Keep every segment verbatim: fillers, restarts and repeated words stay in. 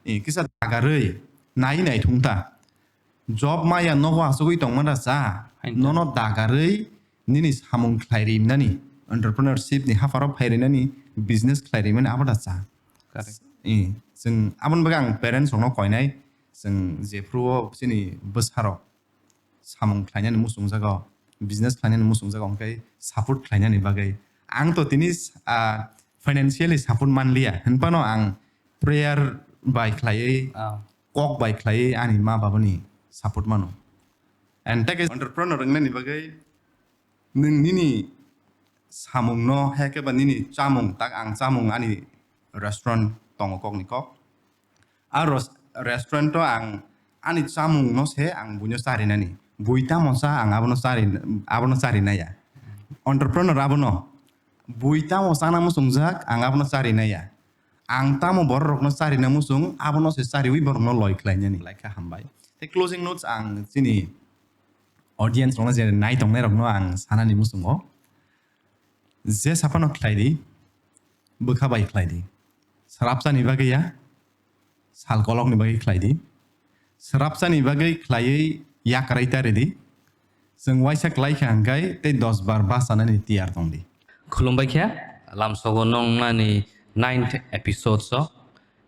eh, kisa dagarwi nai nai thung ta. Job maya nogo asugwi tongma da cha, Hain ta. Nono dagarwi nini samung khlai rimnani, entrepreneurship ni hapharo phai rinani, business khlai rimani abo da cha. Correct. Eh, chwng aboni bagwi ang parents rokno koinai, chwng jephru o chini bwsarok samung khlainani muchungjago, business khlainani muchungjago, hwnkhe support khlainani bagwi. Ang to tini, ah, financially support manliya, hinphano ang prayer bai khlaiwi, Ah. kok bai khlaiwi ani ma babani support mano. And tei entrepreneur wngnani bagwi nwng nini samungno, hai khe ba nini chamung, tak ang chamung ani restaurant tongo kokni kok. A ros-, restaurant o ang ani chamung no se ang buino charinani. Bui tamo cha ang abono chari, abono charinaya. Entrepreneur abono. Bui tamo chana muchungjak ang abono charinaya. Ang tamo borok rokno charina muchung abono se chariwi borokno loi khlainani. Laikha hambai. Tei closing notes ang chini audience rokno je nai tongnai rokno ang sanani muchungo. Je saphano khlai di, bwkha bai khlai di. Swrapsani bagwi ya, sal kolokni bagwi khlai di. Swrapsani bagwi khlaiwi yakarwi ta ridi. Chwng waisa klai kha hwnkhe tei dos bar bachanani tiyar tong di. Khulumbai kha, lamsogo nongnani ninth episode o.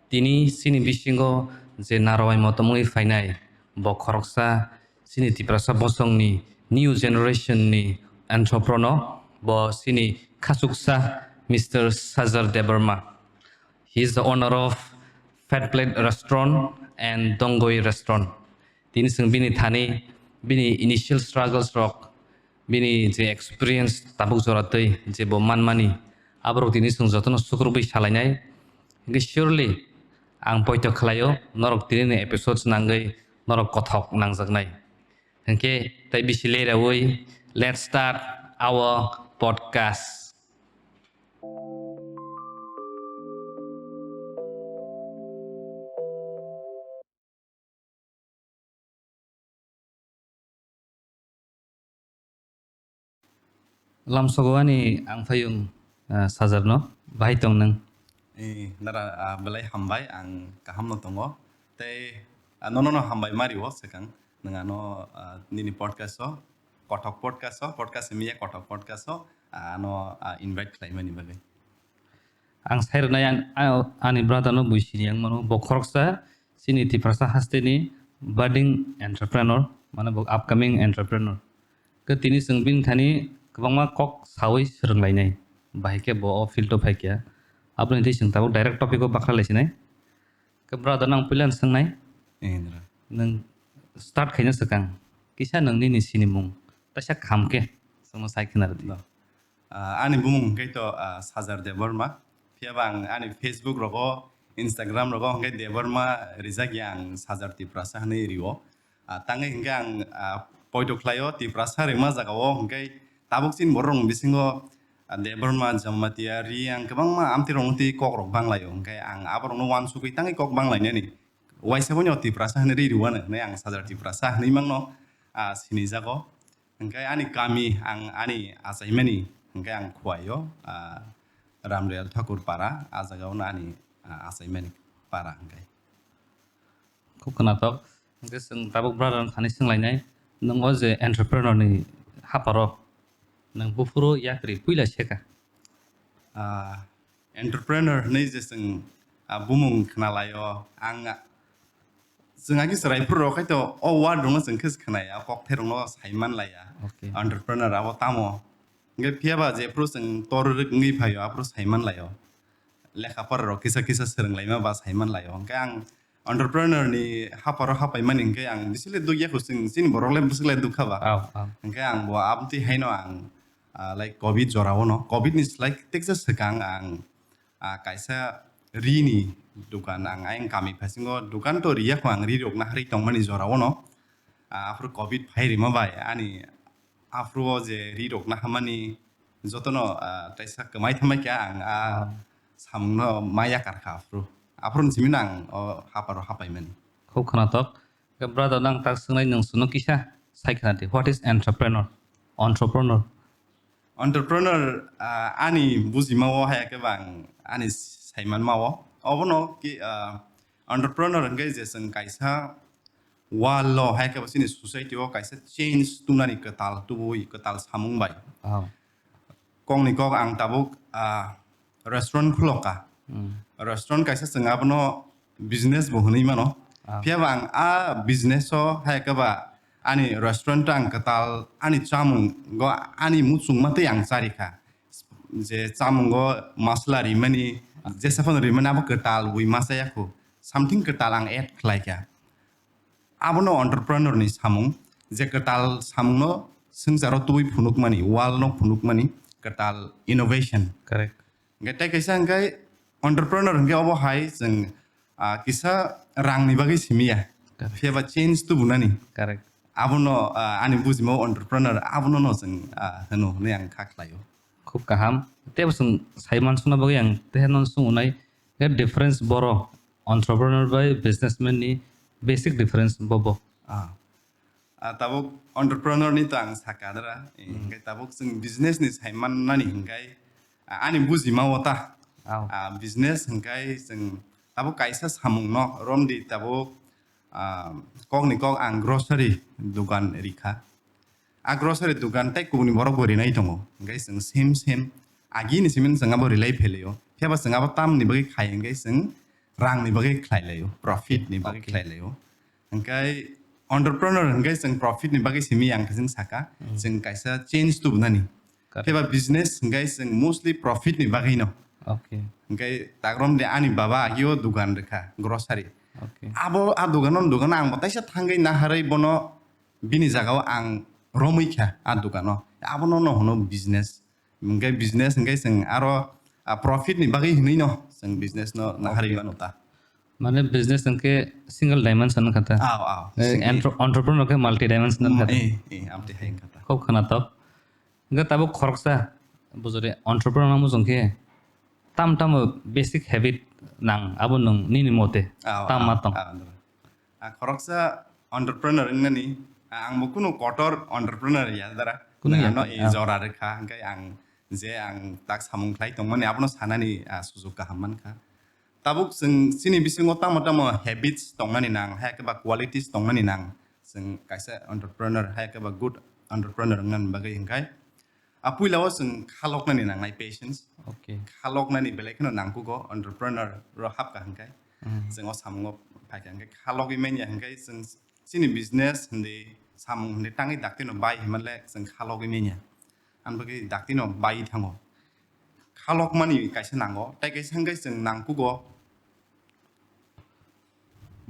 Tini chini bisingo je narwai motomwi phainai, bo khoroksa chini Tiprasa bosongni new generation ni entrepreneur, bo chini khachuksa Mister Sajar Debbarma. He is the owner of Fat Plate Restaurant and Dongoi Restaurant. Tini chwng bini thani, bini initial struggles rok, bini je experience tabuk jora twi je bo manmani, aborok tini chwng jotono sukrubwi salainai. Hwnkhe surely ang poito khlaio, norok tini ni episodes nangwi norok kothok nangjaknai. Hwnkhe tei bisi leraui, let's start our podcast. Lamsogo ani ang phayung, ah, Sajarno, bahai tong nang? Eh, nara, ah, belai hambai, ang kahamno tongo. Tei, ah, nono no hambai mario swkang, nwng ano, ah, nini podcast o, kothok podcast o, podcast himya kothok podcast o, ah, ano, ah, invite khlaimani bagwi. Ang sai rwnai ang, a-, ani brother no bui sini ang mano, bo khoroksa chini Tiprasa hasteni budding entrepreneur, mane bo upcoming entrepreneur. Ke tini chwng bini thani kwbangma kok sawi swrwnglainai, bahai khe bo o field o phai kha. Aboni twi chwng tabuk direct topic o bakhra laisinai. Ke brother nang puila swngnai, Eh, nra. Nwng start khaina swkang, kisa nwng nini sinimung, taisa kham khe chwngno sai khna rwdi. No. Ah, ani bumung hwnkhe to, ah, Sajar Debbarma. Phiya ba ang ani Facebook rogo, Instagram rogo hwnkhe Debbarma rijak ya ang Sajar Tiprasa hwnwi rio. Ah, tangwi hwnkhe ang, ah, poito khlaio Tiprasa rima jagao hwnkhe tabuk chini borok rokni bisingo, ah, Debbarma, Jamatia, Reang kwbangma amtwi rokno twi kok rok banglaio. Hwnkhe ang aborokno uansukwi tangwi kok banglainani. Waisa bono Tiprasa hwnwi ri rwano hwnwi ang Sajar Tiprasa hwnwi mangno, ah, sinijago. Hwnkhe ani kami ang ani achaimani hwnkhe ang Khuaio, ah, Ramriyal Thakur para, ah jagao no ani, ah, achaimani para hwnkhe. Khub khwnathok. Hwnkhe chwng tabuk brother no thani swnglainai, nwng o je entrepreneur ni haparo nwng buphuru yakri puila sekha? Ah, entrepreneur hwnwi je chwng, ah, bumung khnalaio, ang, ah, chwng agi chwrai phuru rok khaito o word rokno chwng khe khnaya, o kokthai rokno sai manlaiya. Okay. Entrepreneur abo tamo? Hwnkhe phiya ba jephuru chwng torrik wngwi phaio, aphuru sai manlaio. Lekha pora rok kisa kisa swrwnglaima ba sai manlaio. Hwnkhe ang entrepreneur ni haparo hapaimani hwnkhe ang bisile dukya kho, chwng chini borok le bwswk le dukha ba. Aw, aw. Hwnkhe ang bo aboni haino ang, ah, like, covid jorao no, covid ni slai teksa swkang ang, ah, kaisa ri ni dukan ang ayang kami phasingo dukan to riya kho ang ri rok naharwi tongmani jorao no. Ah, aphuru covid phai rima bai ani aphuru o je ri rok nahamani jotono, ah, taisa kwmai thamai khe ang, ah, samungno ma yakar kha aphuru. Aphuru ni simi no ang o haparo hapaimani. Khub khwnathok. Khe brother, nang tak swngnai, nwng chwngno kisa sai khna di, what is entrepreneur? Entrepreneur. Entrepreneur, ah, ani bujima o haya khe bang ani saimanma o. Obono ki, ah, Entrepreneur hwnkhe je chwng kaisa world o hai khe bo chini society o kaisa change tubunani kwtal tubui kwtal samung bai. Oh. Kokni kok ang tabuk, ah, restaurant khulokha. Hmm. Restaurant kaisa chwng abono business bo hwnwi mano. Ah. Phiya ba ang a business o hai khe ba ani restaurant o ang kwtal ani chamung go ani muchungma tei ang charikha. Je chamungo masala rimani, jesa phano rimani abo kwtal bui ma chaya kho. Something kwtal ang add khlai kha. Abono entrepreneur ni samung, je kwtal samungno swngcharo tubui phunukmani, world no phunukmani, kwtal innovation. Correct. Hwnkhe tei kaisa hwnkhe entrepreneur hwnkhe obo hai chwng, ah, kisa rangni bagwi simi ya. Correct. Phiya ba change tubunani. Correct. Abono, ah, ani bujima entrepreneur abono no chwng, ah, hwno hwnwi ang kha khlaio. Khub kaham. Tei bo chwng sai mansukna bagwi ang tei no swng unai, khe difference borok entrepreneur bai businessman ni basic difference bo bo. Ah. Ah, tabuk entrepreneur ni to ang sakha dara. Hmm. Hingke tabuk chwng business ni sai mannani hingkai, ah, ani bujima o ta. Au. Ah, business hingkai chwng tabuk kaisa samung no romdi tabuk, ah, kok ni kok ang grocery dukan rikha. A grocery dukan tei kubuni borok bo rinai tongo. Hingke chwng same same agi ni simi chwng abo rilai phelaio. Phiya ba chwng abo tamni bagwi khai hingke chwng rang ni bagwi khlai laio, profit ni bagwi Okay. khlai laio. Hingkai entrepreneur hingkai chwng profit ni bagwi simi ang khe chwng saka, Hmm. chwng kaisa change tubunani. Correct. Phiya ba business hingkai chwng mostly profit ni bagwi no. Okay. Hingkai takrom de ani baba agio dugan rikha, grocery. Okay. Abo a dugan no dugan ang bo taisa thangwi naharwi bono bini jagao ang romwi kha a dugan no. Abono no hwno business. Hingke business hingke chwng aro, ah, profit ni bagwi hinwi no chwng business no naharwi Okay. mano ta. Mane business hingke single dimension wngkha ta. Aw, aw. Eh, Sing-, entre-, entrepreneur khe multi dimension wngkha ta. Eh, eh, amtwi hai wngkha ta. Khub khwnatok. Hingke tabuk khoroksa bujuri entrepreneur wngma chwng khe tam tamo basic habit nang abo nwng nini mote Aw, tam aw, ma tong. Aw, andra. Ah, khoroksa entrepreneur wngnani, ah, ang bo kunu kotor entrepreneur ya dara. Kunu ya, Ano ah. i jora rwkha, hingke ang je ang tak samung khlai tongmani abono sanani, ah, sujuk kaham mankha. Tabuk chwng chini bisingo tamo tamo habits tongnani nang, hai khe ba qualities tongnani nang. Chwng kaisa entrepreneur, hai khe ba good entrepreneur wngnani bagwi hingkai. A puila o chwng khaloknani nangnai patience. Okay. Khaloknani belai kheno nangkugo entrepreneur ro hapkha hingkai. Mm. Chwng o samungo phaikha hingkai khalogwi manya hingkai chwng chini business hindi samung hindi tangwi dakti no bai himanle chwng khalogwi manya. Ang bagwi dakti no bai thango. Khalokmani kaisa nango, tei kaisa hingkai chwng nangkugo.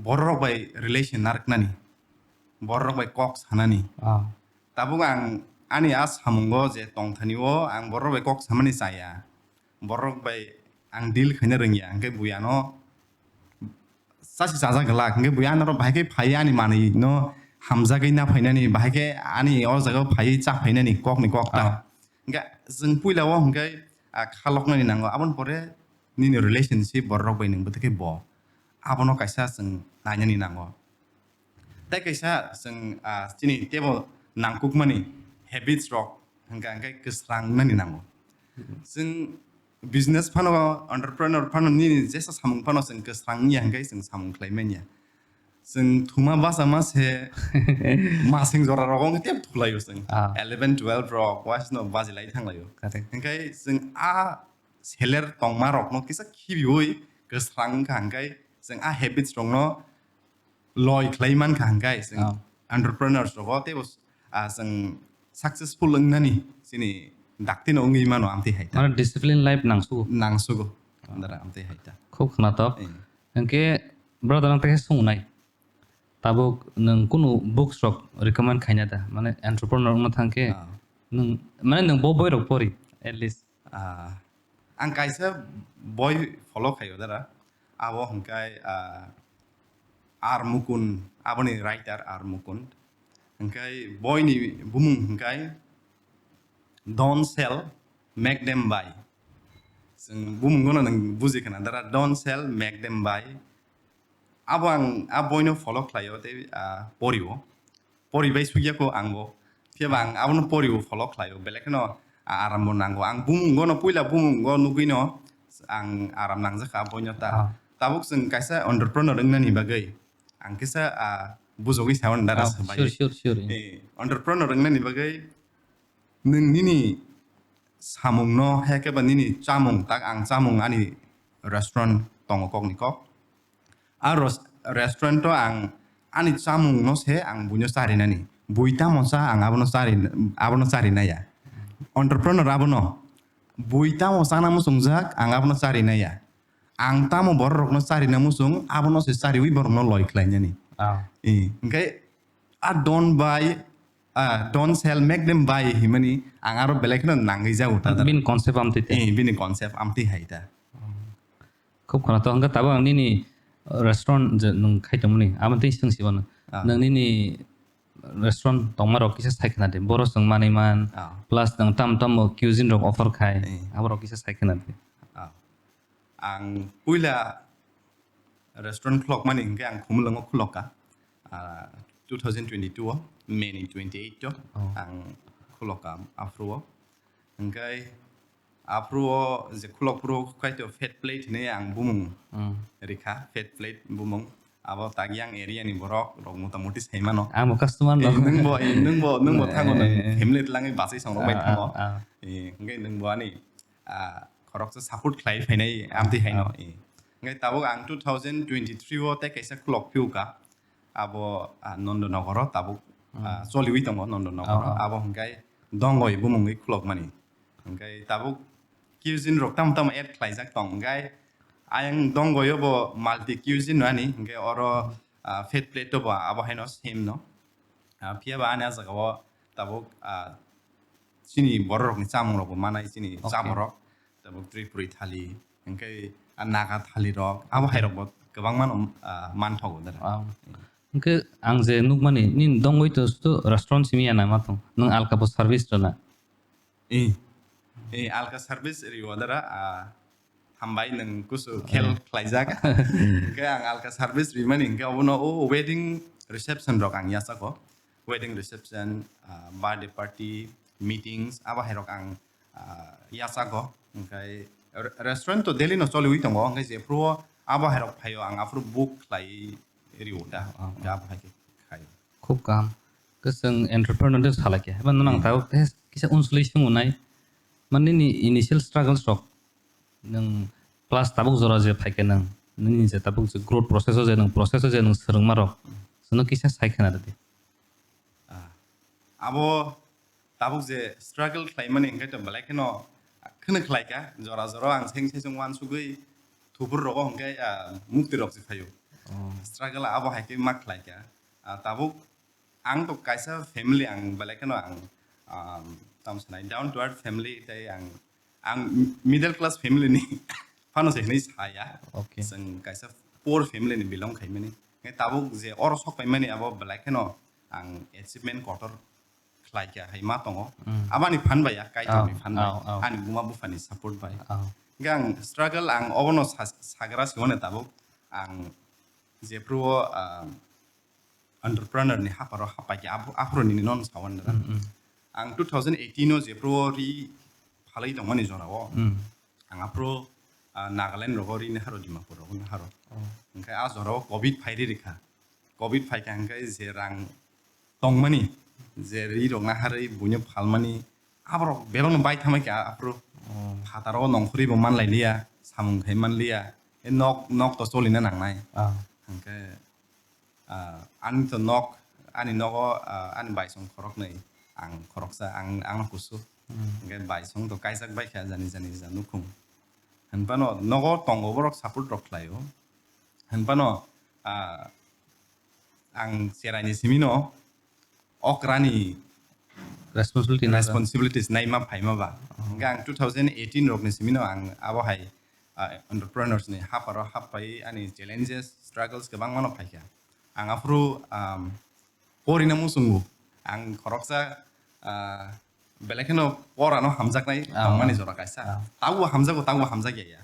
Bororok bai relation narwknani, bororok bai kok sanani. Ah. Tabuk ang ani a samungo je tongthani o ang bororok bai kok samani chaya. Bororok bai ang deal khaina rwngya, hingke buya no chasi chaja glak, hingke buya ano bahai khe phai ani manwi no hamjagwi na phainani, bahai khe ani o jaga o phai cha phainani kok ni kok ta. Ah. Hingke chwng puila o hingke, ah, khaloknani nango, aboni pore nini relationship bororok bai nwng bwtwi khe bo. Abono kaisa chwng nainani nango. Tei kaisa chwng, ah, chini teibo nangkukmani habits rok hingka hingke kwsrangnani nango. Chwng business phano, entrepreneur phano nini jesa samung phano chwng kwsrang wngya hingke chwng samung khlai manya. Chwng thuma basa ma se masing jora rogo wngkhe tep thulaio chwng. Ah. Eleven, twelve rok waisno bajilai thanglaio. Correct. Hingke chwng a seller tongma rokno kisa khibiui kwsrang wngkha hingke chwng a habits rokno loi khlai mankha hingke chwng Ah. entrepreneurs rogo teibo, ah, chwng successful wngnani chini daktino wngwi mano amtwi hai ta. Mane discipline life nangsugo. Nangsugo. Dara amtwi hai ta. Khub khwnatok. Eh. Hingke brother ang tei sungnai. Tabuk nwng kunu books rok recommend khaina da? Mane entrepreneur wngna thangkhe Ah. nwng, mane nwng bo boi rok pori at least. Ah, ang kaisa boi follow khaio dara. Abo hwnkhe, ah, R Mukund, aboni writer R Mukund. Hwnkhe boini bumung hwnkhe Don't Sell, Make Them Buy. Chwng bumungno nwng buji khna dara, Don't Sell, Make Them Buy. Abo ang a boino follow khlaio tei, ah, porio. Poribai sugya ko ang bo. Phiya ba ang abono porio follow khlaio. Belai kheno a-, aram bo nango. Ang bumungo no, puila bumungo nugwi no ang aram nangjakha a boino ta. Ah. tabuk chwng kaisa entrepreneur wngnani bagwi ang kisa, ah, bujogwi saui dara Ah, sabai. Sure, sure, sure. Eh, entrepreneur wngnani bagwi nwng nini samungno, hai khe ba nini chamung, tak ang chamung ani restaurant tongo kokni kok. A ros-, restaurant o ang ani chamung no se ang buino charinani. Bui tamo cha ang abono chari, abono charinaya. Entrepreneur abono. Bui tamo chana muchungjak ang abono charinaya. Ang tamo borok rokno charina muchung abono se chariwi borokno loi khlainani. Ah. I, hingke a don't buy, ah, don't sell, make them buy himani ang aro belai kheno nangwi jago ta. Bini concept amtwi te. Eh, bini concept amtwi hai ta. Khub khwnathok, hwnkhe tabuk ang nini restaurant je nwng khai tongmani, abo tei swng si bono. Ah. Nwng nini restaurant tongma rok kisa sai khna di, boro chwng manwi man, Ah. plus nwng tam tam bo cuisine rok offer khai, Eh. abo rok kisa sai khna di. Ah. Ang puila restaurant khulokmani hwnkhe ang Khumulwngo khulokka. Ah, two thousand twenty-two o, May ni twenty-eight o Oh. ang khulokka aphuru o. Hwnkhe aphuru o je khulok phuru khaito Fat Plate hinwi ang bumung Hmm. rikha, Fat Plate bumung. Abo Tagiang area ni borok rok motamoti sai mano. Amo customer Eh, no. Nwng bo, eh, nwng bo, nwng bo thango, nwng Eh, eh. family twlangwi bachai song rok bai Ah, thango. Ah, ah. Eh, hwnkhe nwng bo ani, ah, khoroksa support khlai phainai amtwi haino. Ah. Eh. Hwnkhe tabuk ang two thousand twenty-three o tei kaisa khulok phiuka. Abo, ah, Nondonogoro tabuk, Hmm. ah, choliwi tongo Nondonogoro. Oh, oh. Abo hwnkhe Dongoi bumungwi khulokmani. Hwnkhe tabuk cuisine rok tamo tamo add khlaijak tong. Hwnkhe ayang Dongoio bo multi cuisine no ani. Hwnkhe oro, ah, Fat Plate o bo abo haino same no. Ah, phiya ba ani ah jaga o tabuk, ah, chini borok rokni chamung rok bo manai chini Okay. chaborok. Tabuk Tripuri thali, hwnkhe a Naga thali rok, abo hai rok bo kwbangma no, ah, manthogo dara. Ah. Hwnkhe ang je nukmani, nini Dongoi to, to restaurant simi ya naima tong, nwng alka bo service rwna? Eh, eh, alka service riwo dara, ah, hambai nwng kusu khel khlaijak. Hwnkhe ang alka service rimani hwnkhe obono o wedding reception rok ang yachago. Wedding reception, ah, birthday party, meetings, abo hai rok ang, ah, yachago. Hwnkhe re-, restaurant to daily no choliwi tongo, hwnkhe jephuru o abo hai rok phaio ang aphuru book khlai riwo ta. Ah, ah. Hwnkhe abo hai khe khaio. Khub kaham. Kwchwng entrepreneur de salai khe. Haiba nwng Hmm. tabuk khe kisa unsului swngo nai. Mane nini initial struggles rok nwng plus tabuk jora je phai khe nwng nini je tabuk je growth process o je nwng process o je nwng swrwngma rok chwngno kisa sai khna rwdi. Ah, abo tabuk je struggle khlaimani hwnkhe to belai kheno kheno khlaikha. Jora jora ang seng seng uansugwi thubur rogo hwnkhe, ah, mukti rok se phaio. Oh. Struggle abo hai khe ma khlaikha. Ah, tabuk ang to kaisa family, ang belai kheno ang, um, tamo sanai, down to earth family tei ang, ang middle class family ni phano se hinwi saya. Okay. Chwng kaisa poor family ni belong khaimani. Hwnkhe tabuk je oro sok paimani abo belai kheno ang achievement kotor khlaikha hai ma tongo. Mm. Aboni phan bai ya, Kaitorni Oh, phan bai, oh, oh. Ani buma buphani support bai. Oh. Hwnkhe ang struggle ang obono sa-, sagra siwano tabuk ang jephuru o, ah, entrepreneur ni haparo hapai khe aphuru, aphuru nini non sawan dara. Mm, mm. Ang two thousand eighteen o jephuru o ri phalwi tongmani jora o. Mm. Ang aphuru, ah, Nagaland rogo ri naharo, Dimapur rogo naharo. Oh. Hwnkhe a jora o covid phai ri rikha. Covid phai kha hwnkhe je rang tongmani, je ri rok naharwi buino phalmani, aborok belokno bai thamai kha aphuru. Oh. Phataro nongkhorwi bo manlai liya, samung khai man liya. E nok, nok to cholina nangnai. Ah. Hwnkhe, ah, ani to nok, ani nogo, ah, ani baisong khoroknwi, ang khoroksa, ang, ang kusu. Hmm. Hwnkhe baisong to kaijak bai kha jani jani ja nukhung. Hwnphano nogo tongo borok support rok khlaio. Hwnphano, ah, ang cheraini simino okrani Responsibility na responsibilities naima phaima ba. Oh. Hwnkhe ang two thousand eighteen rokni simino ang abo hai, ah, entrepreneurs ni haparo happai ani challenges, struggles kwbangma no phaikha. Ang aphuru, um, porina muchungo. Ang khoroksa, ah, belai kheno porano hamjaknai Ah. tongmani jora kaisa. Ah. Tabukbo hamjago, tabukbo hamjakya ya.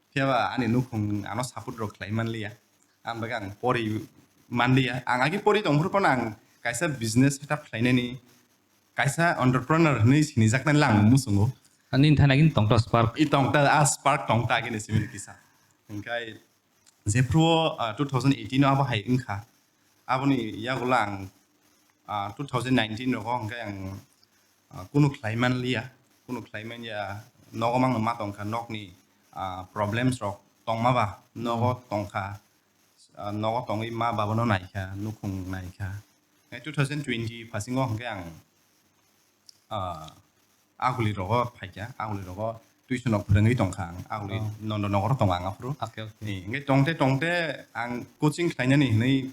Phiya ba ani nukhung ano support rok khlai manliya. Ang bagwi ang pori manliya. Ang agi pori tongphuru phano ang kaisa business setup khlainani, kaisa entrepreneur hinwi sinijaknani lang muchungo. Ani thani agini tongta spark. I tongta, a spark tongta agini simi kisa. Hwnkhe Jephru o, ah, two thousand eighteen o abo hai wngkha. Aboni yagulo ang, ah, two thousand nineteen rogo hwnkhe ang, ah, kunu khlai manliya, kunu khlai manya, nogo mangno ma tongkha, nokni, ah, problems rok tongma ba nogo tongkha, ah, nogo tongwi ma babano naikha, nukhung naikha. Two thousand twenty phasingo hwnkhe ang, ah, Aguli rogo phaikha, Aguli rogo tuition rok phwrwngwi tongkha ang, Aguli Nondo Nogoro tongo ang aphuru. Okay, okay. Eh, hwnkhe tongte tongte ang coaching khlainani hwnwi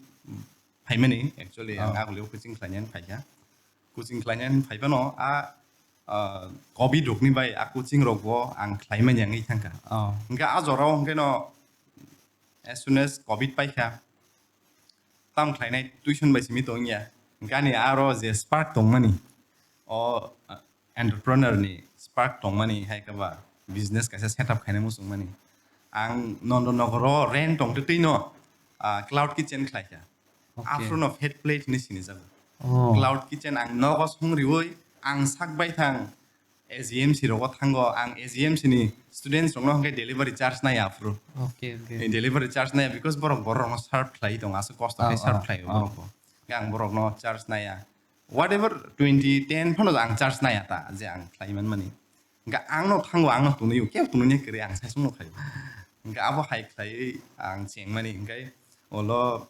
phaimani, actually ang Aguli o coaching khlainani phaikha. Coaching khlainani phaiphano a, ah, covid rokni bai a coaching rokbo ang khlaimani wngwi thangkha. Oh. Hwnkhe a jorao hwnkhe no as soon as covid paikha, tam khlainai tuition bai simi tongya. Gani aro je spark tongmani, o, ah, entrepreneur ni spark tongmani hai khe ba business kaisa setup khaina muchungmani. Ang Nondo Nogoro rent tongtwi twi no, ah, Cloud Kitchen khlaikha. Okay. Aphuru no Fat Plate hinwi sinijago. Oh. Cloud Kitchen ang nogo songriwi ang sak baithang A G M C rogo thango, ang A G M C ni students rokno hwnkhe delivery charge naya aphuru. Okay, okay. Eh, delivery charge naya because borok borok rokno serve khlai tongo, aswk kosto khe serve khlai borok bo. Hwnkhe ang borokno charge naya. Whatever twenty, ten phano ang charge naya ta, je ang khlai manmani. Hwnkhe ang no thango, ang no tunui, kebo tunui ni kwrwi ang sai songno khaio. Hwnkhe abo hai khlaiwi ang chengmani, hwnkhe olo,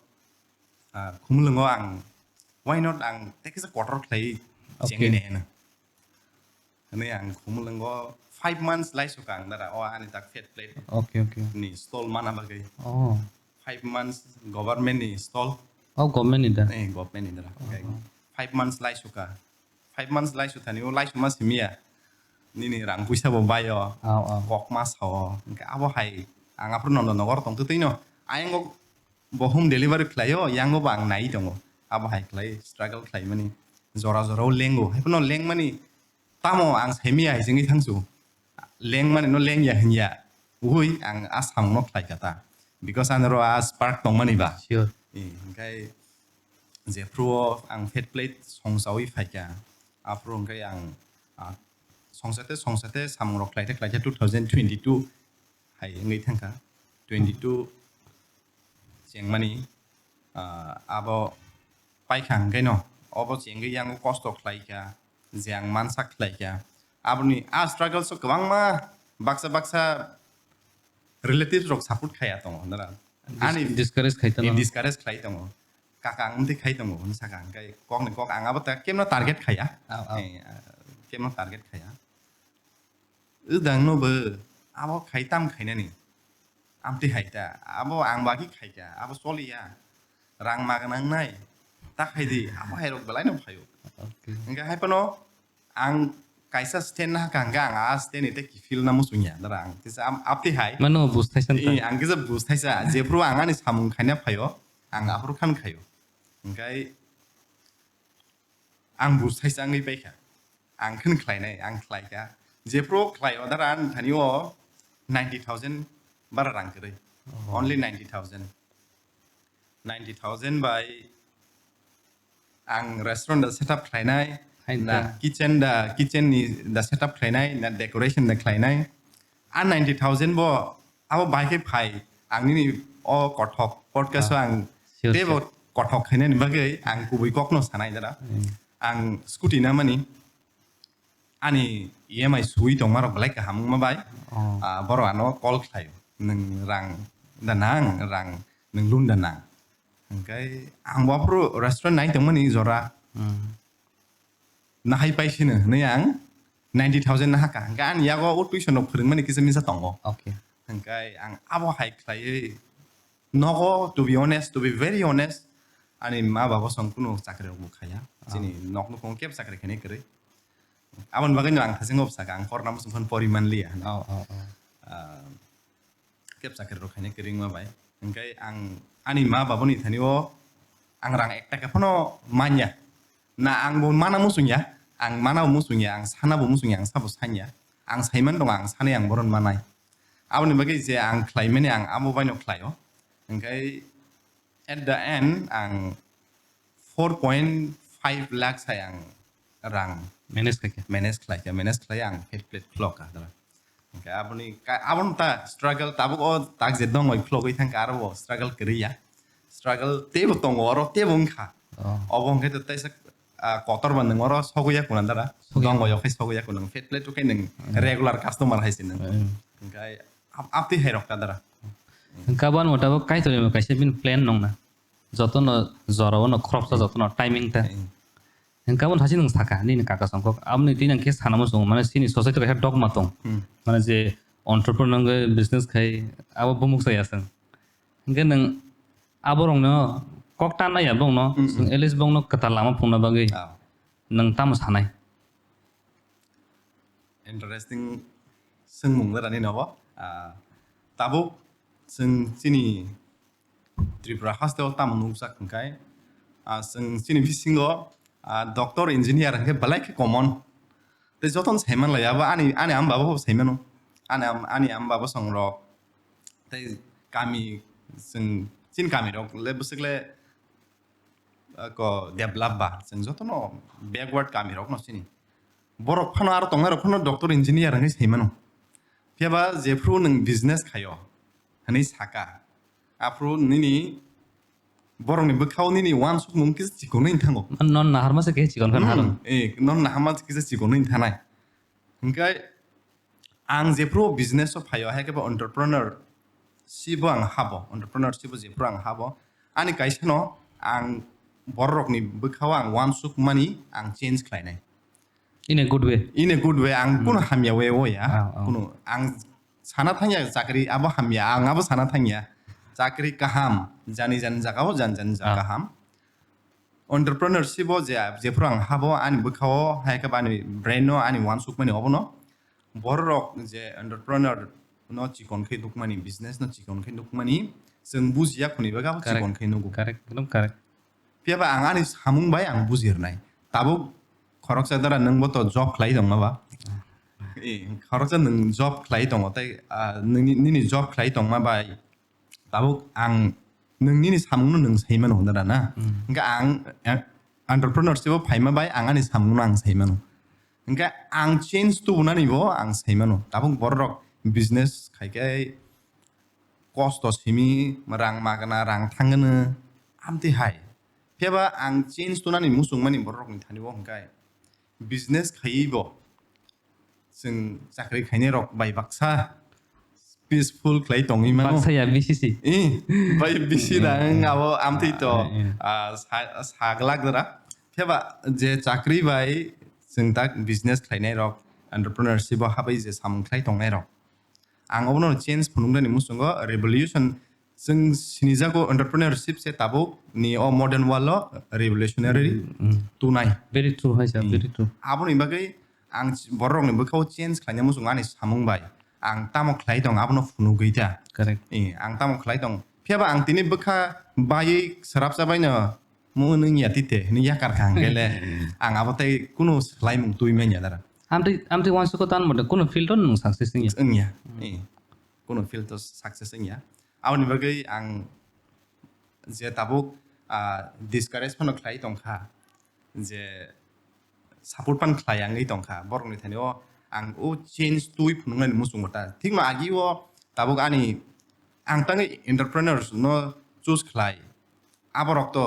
ah, Khumulwngo ang, why not ang tei kisa kotor khlaiwi chengwi nai heno. Hwnwi ang Khumulwngo five months lai sukha ang dara, o ani tak Fat Plate ni stall mana bagwi. Oh. Five months government ni stall. Oh, government ni da? Eh, government ni dara. Five months lai sukha. Five months lai suthani o lai suma simiya. Nini rang puisa bo baio. Oh, oh. Kok ma sao. Hwnkhe abo hai ang aphuru Nondo Nogor tongtwi twi no. Ayang bo home delivery khlaio, yango bo ang nai tongo. Abo hai khlai struggle khlaimani. Jora jora o lengo. Haiphano lengmani tamo ang saimaya hai chengwi thangsu. Lengmani no lengya hinya. Ui ang a samung no khlai kha ta. Because ano ro a spark tongmani ba. Sure. Eh, hwnkhe jephru o ang Fat Plate songchawi phaikha. Aphuru hwnkhe ang, ah, songsate songsate samung rok khlaite khlaite two thousand twenty-two hai wngwi thangkha. Twenty-two chengmani, ah, abo paikha hwnkhe no, obo chengwi yango kosto khlaikha, je ang mansak khlaikha. Aboni a struggles o kwbangma baksa baksa relatives rok support khaiya tongo, nara. Ani discourage khai tongo. Discourage khlai tongo. Kaka ang tei khai tongo, hwnwi sakha, hwnkhe kokni kok ang abo ta kemno target khaiya. Oh, oh. Eh, kemno target khaiya. Wdang no bo abo khai tam khainani. Amtwi hai ta, abo ang bagwi khai ta, abo choliya. Rang ma gwnang nai, ta khai di, abo hai rok belai no phaio. Okay. Hwnkhe hai phano ang kaisa stand na hakha hwnkhe ang a stand ni tei kiphil na muchungya, dara ang kisa am-, aptwi hai. Mano bus thaisa. Eh, ang kisa bus thaisa, jephru ang ani samung khaina phaio, ang aphuru khan khaio. Hwnkhe ang bus thaisa wngwi paikha. Ang khe khlainai, ang khlaikha. Jephru khlai o dara ani thani o ninety thousand bara rang kwrwi. Oh. Only ninety thousand. Ninety thousand bai ang restaurant da setup khlainai, na kitchen da, kitchen ni da setup khlainai, na decoration da khlainai. A ninety thousand bo abo bai khe phai, ang nini o kothok podcast o ang teibo kothok khainani bagwi ang kubui kokno sanai dara. Ang scooty na mani ani E M I sui tongma rok belai kaham wngma bai, ah, borok ano call khlaio, "Nwng rang da nang, rang nwng loan da nang?" Hwnkhe ang bo aphuru restaurant nai tongmani jora. Nahai paisino hwnwi ang ninety thousand nahakha. Hwnkhe ani yago o tuition rok phwrwngmani kisa misa tongo. Okay. Hwnkhe ang abo hai khlaiwi nogo, to be honest, to be very honest, ani ma baba song kunu chakri rok bo khaiya. Chini nok nukhung kebo chakri khainai kwrwi. Aboni bagwino ang thachingbo bwsakha, ang korna muchung phano pori manliya. Oh, oh, oh. Ah, kebo chakri rok khainai kwrwi wngma bai. Hwnkhe ang ani ma babani thani o ang rang ek taka phano manya. Na ang bo mana muchungya, ang mana bo muchungya, ang sana bo muchungya, ang sabo sanya. Ang saiman tongo, ang sanai ang boron manai. Aboni bagwi je ang khlaimani ang abo baino khlaio. Hwnkhe at the end ang four point five lakh sai ang rang manage khaikha. Manage khlaikha, manage khlai ang fat plate khulokha. Hwnkhe aboni ka-, abono ta struggle tabuk o tak je dongoi khulogwi thangkha aro bo struggle kwrwi ya. Struggle teibo tongo oro teibo wngkha. Oh. Obo hwnkhe to teisa, ah, kotor ba nwng oro sogwi ya kuna dara. Sogwi ya. Dongoi o khai sogwi ya kuna. Fat plate o khai nwng Hmm. regular customer hai se nwng. Hmm. Hwnkhe ab-, abtwi hai rok ta dara. Hwnkhe aboni motabo Kaitorni kaisa bini plan nongna. Jotono jorao no khoroksa Hmm. jotono timing ta. Hmm. Hwnkhe aboni hachi nwng sakha, nini kaka songkok. Aboni twi nang khe sana muchungo, mane chini society kaisa dogma tong. Hmm. Mane je entrepreneur wngwi business khai, abo bumuk saya chwng. Hwnkhe nwng aborokno kok tan ya bongno, Hmm, hmm. Chwng at least bongno kwtal lama phunukna bagwi Ah. nwng tamo sanai? Interesting swngmung le rani nogo. Ah, tabuk chwng chini Tripura hasteo tamo nukjak hwnkhe, ah, chwng chini bisingo, ah, doctor, engineer hwnkhe belai khe common. Tei jotono saiman lai abo ani, ani ama baba bo saimano. Ani am-, ani ama baba songrok tei kami chwng chini kamirok le bwswk le, ah, ko develop ba chwng jotono backward kamirokno chini. Borok phano aro tongnairok phano doctor, engineer hwnwi saimano. Phiyaba jephru nwng business khaio hwnwi saka, aphru nini borokni bwkhao nini uansukmung kisa chikonwi thango. Non naharma se khe chikon kha Hmm, naharma. Eh, non naharma kisa chikonwi thanai. Hwnkhe ang jephru business o phaio, hai khe bo entrepreneur sibo ang habo, entrepreneur sibo jephru ang habo, ani kaisa no ang borok rokni bwkhao ang uansukmani ang change khlainai. In a good way. In a good way, ang Hmm. kuno hamya way o ya. Ah, ah. Kuno ang sana thangya chakri abo hamya, ang abo sana thangya. Chakri kaham, jani jani jaga o jani jani jaga Ah. kaham. Entrepreneurship o je, jephru ang habo ani bwkhao, hai khe bo ani brain o, ani uansukmani obono. Borok rok je entrepreneur no chikon khe nukmani, business no chikon khe nukmani, chwng bujiya khoni bagwi abo Correct. Chikon khe nugo. Correct, ekdom correct. Phiyaba ang ani samung bai ang bujirnai. Tabuk khoroksa dara nwng bo to job khlai tongma ba? Eh, khoroksa nwng job khlai tongo tei, ah, nini, nini job khlai tongma bai tabuk ang nwng nini samungno nwng sai mano hwnwi rana. Hmm. Hwnkhe ang, eh, entrepreneurship o phaima bai ang ani samungno ang sai mano. Hwnkhe ang change tubunani bo ang sai mano. Tabuk borok rok business khai khe kosto simi rang magna rang thangno amtwi hai. Phiyaba ang change tunani muchungmani borok rokni thani bo hwnkhe business khaiwi bo chwng chakri khainai rok bai baksa peaceful khlai tongwi mano. Baksa ya B C C. Eh, bai B C da wng abo amtwi to, Ah, eh. Ah, sa, sa glak dara. Phiyaba je chakri bai chwng tak business khlainai rok, entrepreneurship o habai je samung khlai tongnai rok. Ang obono change phunuknani muchungo revolution. Chwng sinijago entrepreneurship se tabuk ni o modern world o revolutionary Mm, mm. Tunai. Very true, hai sir, Mm. Very true. Aboni bagwi ang ch-, borok rokni bwkhao change khlaina muchungo ani samung bai. Ang tamo khlai tong abono phunugwi ta. Correct. Eh, ang tamo khlai tong. Phiyaba ang tini bwkha baiwi swrapsa baino mo nwng ya tite, nwng yakar kha hwnkhe le ang abo tei kunu swlaimung twi manya dara. Amtwi, amtwi uansukgo tamo de kunu field o nwng success wngya. Wngya. Mm. Eh. Kunu field o success wngya. Aboni bagwi ang je tabuk, ah, discourage phano khlai tongkha, je support phano khlai wngwi tongkha. Borokni thani o ang o change twi phunuknani muchungo ta. Thikno agi o tabuk ani ang tangwi entrepreneurs no choose khlai. Aborok to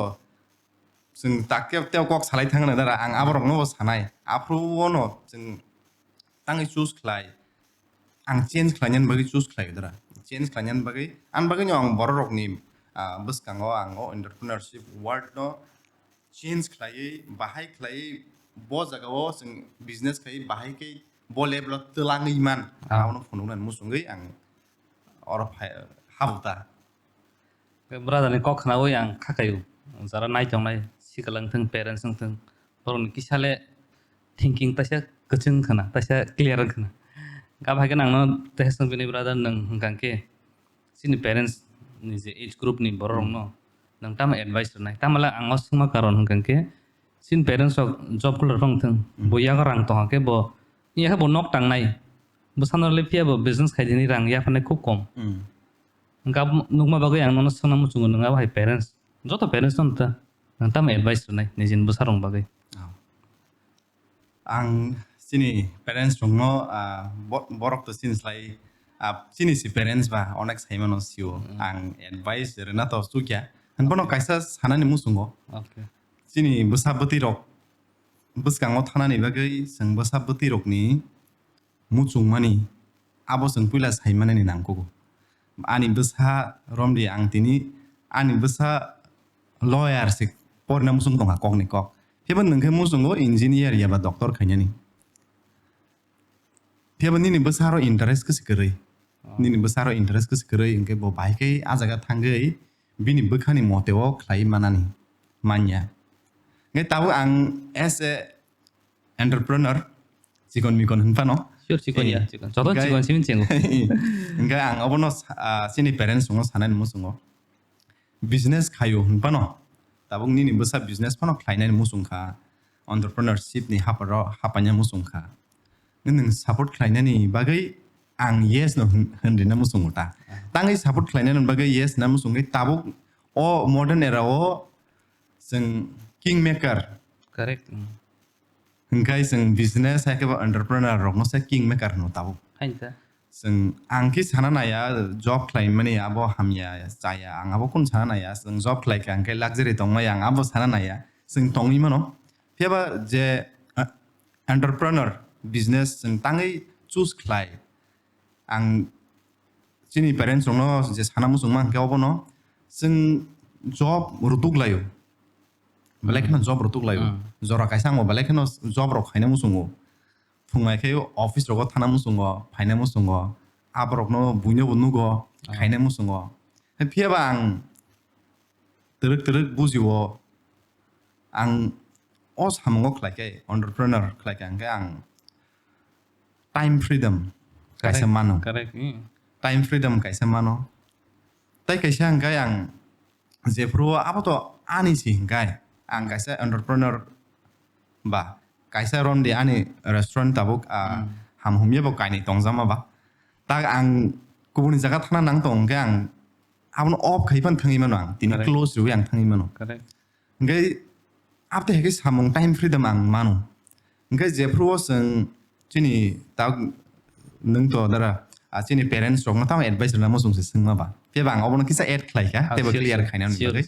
chwng tak teo, teo kok salai thangna dara, ang aborokno bo sanai. Aphuru o no chwng tangwi choose khlai. Ang change khlainani bagwi choose khlai dara. Change khlainani bagwi, ani bagwi no ang borok rokni, ah, bwskango ang o entrepreneurship world no change khlaiwi, bahai khlaiwi, bo jaga o chwng business khlaiwi, bahai khe bo level o twlangwi man. Ah. Abono phunuknani muchungwi ang oro phai, habuta. Brother ni kok khnaui ang kha kaio. Jara nai tongnai, sikla wngthung, parents wngthung, borokni kisa le thinking taisa kwchwng khna, taisa clear wng khna. Gabha khe nangno teha swng bini brother nwng hwnkha khe chini parents ni je age group ni borok rokno nwng tamo advice rwnai? Tamala ang o swngma karon hwnkha khe chini parents rok job khulor wngthung, bo yago rang tongkha khe bo, yakhe bo nok tangnai, bwsano le phiya bo business khaidini rang yapharnai khub kom. Hwnkhe abo nukma bagwi ang nono swngna muchungo, nwng abo hai parents, joto parents no ta, nwng tamo advice rwnai nijini bwsarokni bagwi? Oh. Ang chini parents rokno, ah, bo-, borok to chini slai, ah, chini si parents ba onek sai mano sio. Ang advice rwna to chukya. Hwnphano kaisa sanani muchungo. Okay. Chini bwsa bwtwi rok bwskango thanani bagwi chwng bwsa bwtwi rokni muchungmani abo chwng puila sai manani nangkugo. Ani bwsa romdi ang tini ani bwsa lawyer se porina muchung tongkha kokni kok. Phiya bo nwng khe muchungo engineer yaba doctor khainani. Phiya bo nini bwsaro interest kwswi kwrwi. Nini bwsaro interest kwswi kwrwi hwnkhe bo bahai khe a jaga thangwi bini bwkhani mote o khlai manani manya. Hwnkhe tabuk ang as a entrepreneur, chikon mikon hwnphano. Sure, chikon ya, chikon. Joto chikon simi chengo. Hwnkhe ang obono sa-, ah, chini parents rokno sanani muchungo. Business khaio hwnphano. Tabuk nini bwsa business phano khlainani muchung kha. Entrepreneurship ni haparo hapaina muchung kha. Nwng support khlainani bagwi ang yes no hwn-, hwnrina muchungo ta. Tangwi support khlainani bagwi yes na muchungwi tabuk o modern era o chwng kingmaker. Correct. Hwnkhe chwng business hai khe bo entrepreneur rokno se kingmaker hwno tabuk. Hain ta. Chwng ang khe sana naya job khlaimani abo hamya chaya ang abo kun sana naya chwng job khlai kha hwnkhe luxury tongmaya ang abo sana naya chwng tongwi mano. Phiya ba je, ah, entrepreneur business chwng tangwi choose khlai ang chini parents rokno je sana muchungma hwnkhe obono chwng job rutuk laio. Belai kheno job rok tuklaio. Jora kaisa ang bo belai kheno job rok khaina muchungo. Phungnai khe office rogo thana muchungo, phaina muchungo. Aborokno buino bo nugo, khaina muchungo. Phiya ba ang twrwk twrwk bujio. Ang o samungo khlai khe, entrepreneur khlai khe ang khe ang time freedom kaisa mano. Correct. Time freedom kaisa mano. Tai kaisa hwnkhe ang jephru abo to ani si hwnkhe ang kaisa entrepreneur ba kaisa romdi ani restaurant tabuk, ah, ham humya bo kainwi tongjama ba. Tak ang kubuni jaga thana nang tong hwnkhe ang abono off khai phano thangwi mano ang. Tini close rwi ang thangwi mano. Hwnkhe abtwi hai khe samung time freedom ang mano. Hwnkhe jephru o chwng chini tak nwng to dara, a chini parents rokno tamo advice rwna muchung se swngma ba. Phiya ba ang obono kisa add khlai kha, teibo clear khaina bagwi.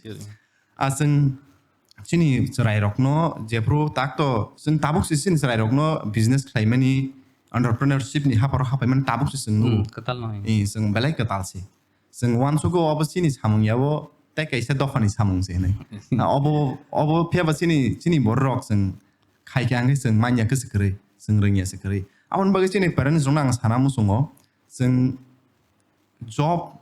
A chwng chini chwrai rokno jephru tak to chwng tabuk se chini chwrai rokno business khlaimani entrepreneurship ni haparo hapaimani tabuk se chwng nugo. Kwtal no hai. Chwng belai kwtal se. Chwng uansukgo obo chini samung yabo tei kaisa dophani samung se hinwi. Na obo, obo phiya ba chini, chini borok rok chwng khai khe ang khe chwng manya kwswk kwrwi, chwng rwngya se kwrwi. Aboni bagwi chini parents rokno ang sana muchungo, chwng job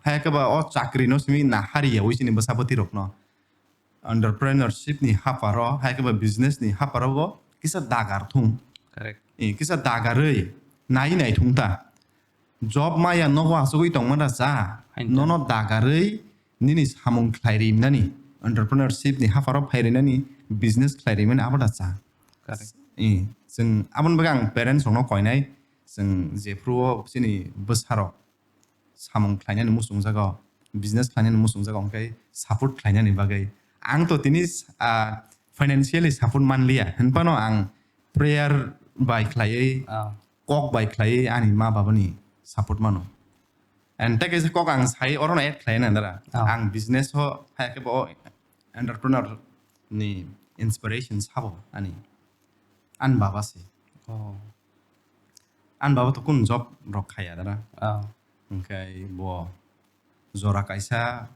hai khe ba o chakri no simi nahari yaui chini bwsa bwtwi rokno. Entrepreneurship ni haparo, hai khe ba business ni haparo bo kisa dagar thung. Correct. Kisa dagarwi nai nai thung ta. Job maya nogo asugwi tongma da cha. Nono dagarwi nini samung khlai rimnani, entrepreneurship ni haparo phai rinani, business khlai rimani abo da cha. Correct. Chwng aboni bagwi ang parents rokno koinai, chwng jephru o chini bwsarok samung khlainani muchungjago, business khlainani muchungjago, hwnkhe support khlainani bagwi. Ang to tini, ah, financially support manliya, hwnphano ang prayer bai khlaiwi, kok bai khlaiwi ani ma babani support mano. And tei kaisa kok ang sai orono add khlai nang dara. Ang business o hai khe bo entrepreneur ni inspiration sabo ani, ani baba se. Ani baba to kun job rok khaya dara. Hwnkhe bo jora kaisa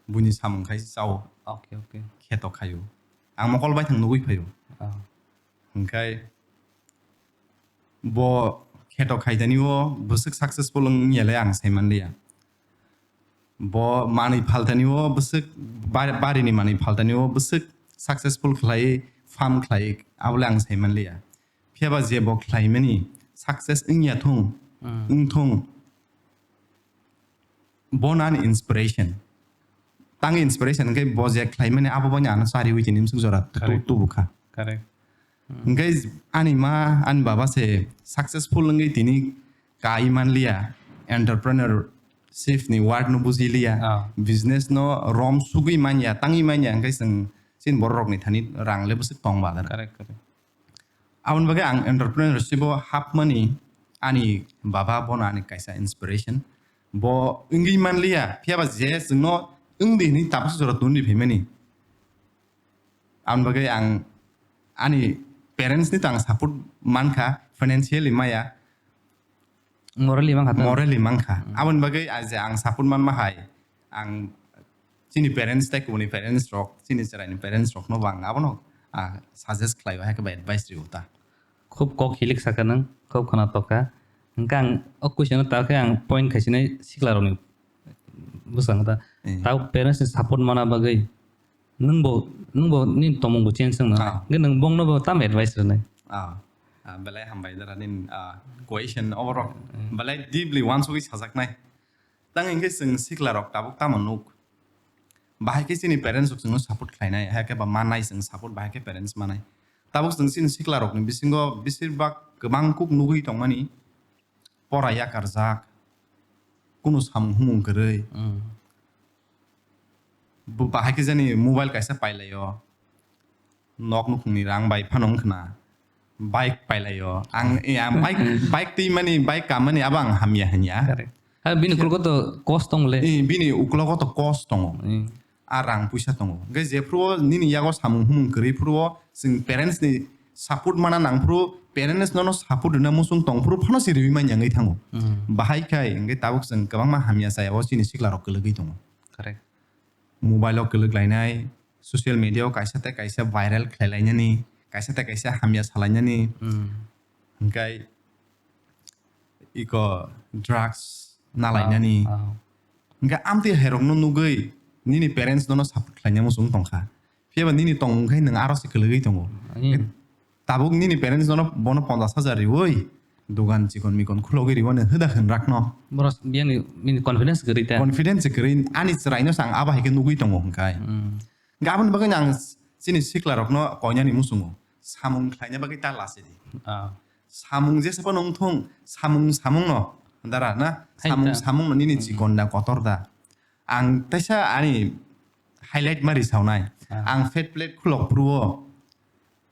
buini samung khai chao. Okay, okay. Kheto khaio. Ang mokol bai thang nugui phaio. Hwnkhe bo kheto khaidani o bwswk successful wng ya le ang sai manliya. Bo manwi phaltani o bwswk bar-, barini manwi phaltani o bwswk successful khlai, farm khlai, abole ang sai manliya. Phiya ba je bo khlaimani success wngya thung, wng thung, bo nani inspiration. Tang inspiration hwnkhe bo je khlaimani abo boni ano chari wi tini bwswk jora tu-, tubu kha. Correct. Hwnkhe ani ma, ani baba se successful wngwi tini kai manliya, entrepreneurship ni word no bujiliya, business no rom sugwi manya, tangwi manya, hwnkhe chwng chini borok rokni thani rang le bwswk tong ba dara. Correct, correct. Aboni bagwi ang entrepreneurship o hapmani ani baba bono ani kaisa inspiration. Bo wngwi manliya, phiyaba je chwngno wngdi hwnwi tabuksa jora tongwi phaimani. Aboni bagwi ang ani parents ni to ang support mankha, financially maya, Morally mankha ta? Morally mankha. Aboni bagwi a je ang support manma hai, ang chini parents tei kubuni parents rok, chini chwraini parents rokno bo ang abono, ah, suggest khlaio, hai khe ba advice rio ta. Khub kok hilik saka nang, khub khwna toka. Hwnkhe ang o question no ta khe ang point khaisinai sikla rokni bwskango ta. Eh. Tao parents ni support mana bagwi nwng bo, nwng bo nini tongmung bo change wngno. Ah. Hwnkhe nwng bongno bo tamo advice rwnai? Ah. Ah, belai hambai dara nini, ah, question oborok. Hmm. Belai deeply wansugwi sajaknai. Tang hwnkhe chwng sikla rok tabuk tamo nuk. Bahai khe chini parents rok chwngno support khlainai, hai khe ba manai chwng support, bahai khe parents manai. Tabuk chwng chini sikla rokni bisingo besir bak kwbang kuk nugwi tongmani, pora yakarjak, kunu samung humung kwrwi. Hmm. Bo bahai khe jani mobile kaisa pailaio, nok nukhungni rang bai phano wngkhna, bike pailaio. Ang, eh, ang bike, bike twi mani, bike ka mani abo ang hamya hanya. Correct. Ha, bini uklogo to cost tong le. Eh, bini uklogo to cost tongo. Hmm. A rang puisa tongo. Hwnkhe jephru o nini yago samung humung kwrwi phru o chwng parents ni support mana nang phru, parents nono support rwna muchung tong phru phano se riwi manya wngwi thango. Hmm. Bahai khai hwnkhe tabuk chwng kwbangma hamya chaya o chini sikla rok kwlwgwi tongo. Correct. Mobile o kwlwk lainai, social media o kaisa tei kaisa viral khlai lainani, kaisa tei kaisa hamya sa lainani. Hmm. Hwnkhe iko drugs na lainani. Ah, ah. Hwnkhe amtwi hairokno nugwi nini parents nono support khlaina muchung tongkha. Phiyaba nini tongmung khai nwng aro se kwlwgwi tongo. Hmm. Tabuk nini parents nono bono ponchash hajar riwi, dogan chikon mikon khulogwi riwi, nwng hwda hwnrakno. Borok biyangni bini confidence kwrwi ta. Confidence kwrwi, ani chwraino se ang abo hai khe nugwi tongo hwnkhe. Hmm. Hwnkhe aboni bagwi ang chini sikla rokno koinani muchungo samung khlaina bagwi ta lachidi. Ah. Samung jesa phano wngthung, samung samungno dara na, hai samung ta. Samungno nini Hmm. chikon da kotor da. Ang teisa ani highlight ma risaunai. Ah. Ang fat plate khulok phuru o,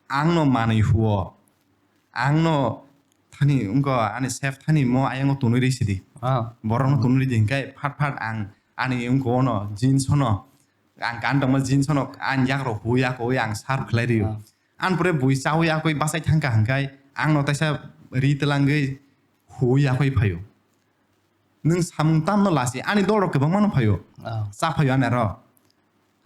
ang no manwi huo, ang no thani wngkha ani chef thani mo ayang o tonwi rwi sidi. Ah. Borok no tonwi ridi hwnkhe phat phat ang ani wngkha ono jeans ono, ang kan tongma jeans ono ani yak rok huwi yakowi ang serve khlai rio. Ah. Ang pore bui chawi yakowi bachai thangkha hwnkhe ang no teisa ri twlangwi huwi yakowi phaio. Nwng samung tamno lasi ani dol rok kwbangma no phaio. Ah. Cha phaio ani aro.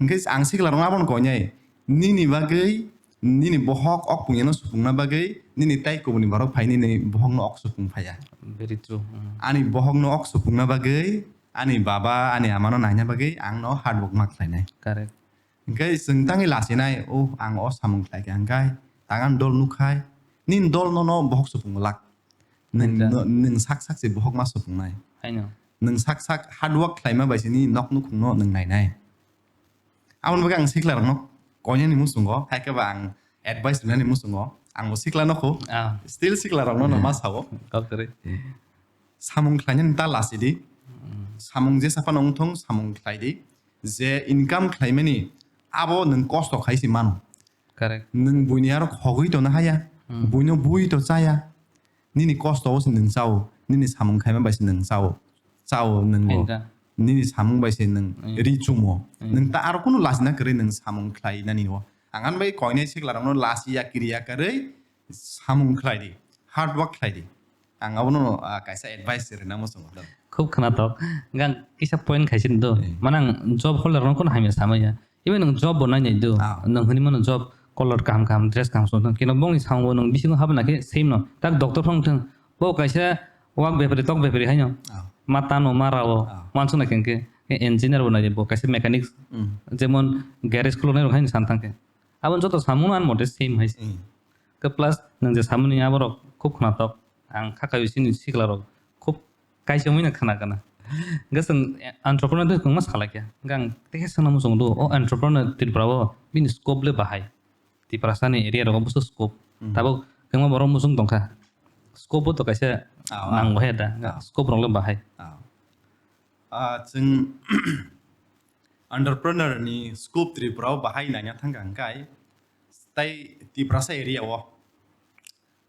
Hwnkhe ang sikla rok abono koinai. Nini bagwi, nini bohok ok punya no supungna bagwi, nini tai kubuni borok phai nini bohok no ok supung phaiya. Very true. Mm. Ani bohok no ok supungna bagwi, ani baba, ani ama no naina bagwi ang no hard work ma khlainai. Correct. Hwnkhe chwng tangwi lachinai, "Oh, ang o samung khlai kha," hwnkhe tang ani dol nukhai, nini dol nono bohok supung glak. Nwng, Haino. No, nwng sak sak se bohok ma supungnai. Haino. Nwng sak sak hard work khlaima bai se nini nok nukhungno nwng nainai. Aboni bagwi ang sikla rokno koinani muchungo, hai khe ba ang advice rinani muchungo, ang bo sikla no kho. Ah. Still sikla rokno no ma sao. Kok kwrwi. Samung khlainani ta lachidi. Mm. Samung jesa phano wngthung, samung khlaidi. Je income khlaimani, abo nwng kosto khai se mano. Correct. Nwng buini aro khogwi tongna haya, Hmm. buino bui to chaya. Nini kosto o se nwng chao, nini samung khaima bai se nwng chao. Chao nwng bo. Haino. Nini samung bai se nwng Hmm. ri chumo. Hmm. Nwng ta aro kunu lachina kwrwi nwng samung khlai nani o. Ang ani bai koinai sikla rokno lachiya kiriya kwrwi samung khlai di, hard work khlai di. Ang abono, ah, kaisa advice rina muchungo. Khub khwnathok. Hwnkhe ang kisa point khaisini do. Hmm. Mane ang job holder rokno kono hamya samaya. Even nwng job bo nainai do. Ah. Nwng hwnwi mano job, color kaham kaham, dress kaham song thang. Kino bongni samung bo nwng bisingo habna khe same no. Tak doctor phano thang. Bo kaisa wak bepari, tok bepari haino. Ah. Ma tano, ma rao. Ah. Wansukna khe hwnkhe engineer bo naidi bo kaisa mechanics. Hmm. Jemon garage khuluknai rok haino san thang khe. Aboni joto samung no ani mote same hai se. Hmm. Khe plus nwng je samani aborok khub khwnathok. Ang kha kaio chini sikla rok khub kaisa wngwi no khna gana. Hwnkhe chwng entrepreneur de kwbangma salai kha. Hwnkhe ang teisa swngna muchungo do, o entrepreneur Tripura o bini scope le bahai. Tiprasa ni area rogo bwswk scope. Hmm. Tabuk kwbangma borok muchung tongkha. Scope bo to kaisa Ah, ah. Nango he da. Ah. Scope rok le bahai. Ah. Ah, chwng entrepreneur ni scope Tripura o bahai naina thangkha hwnkhe, tai Tiprasa area o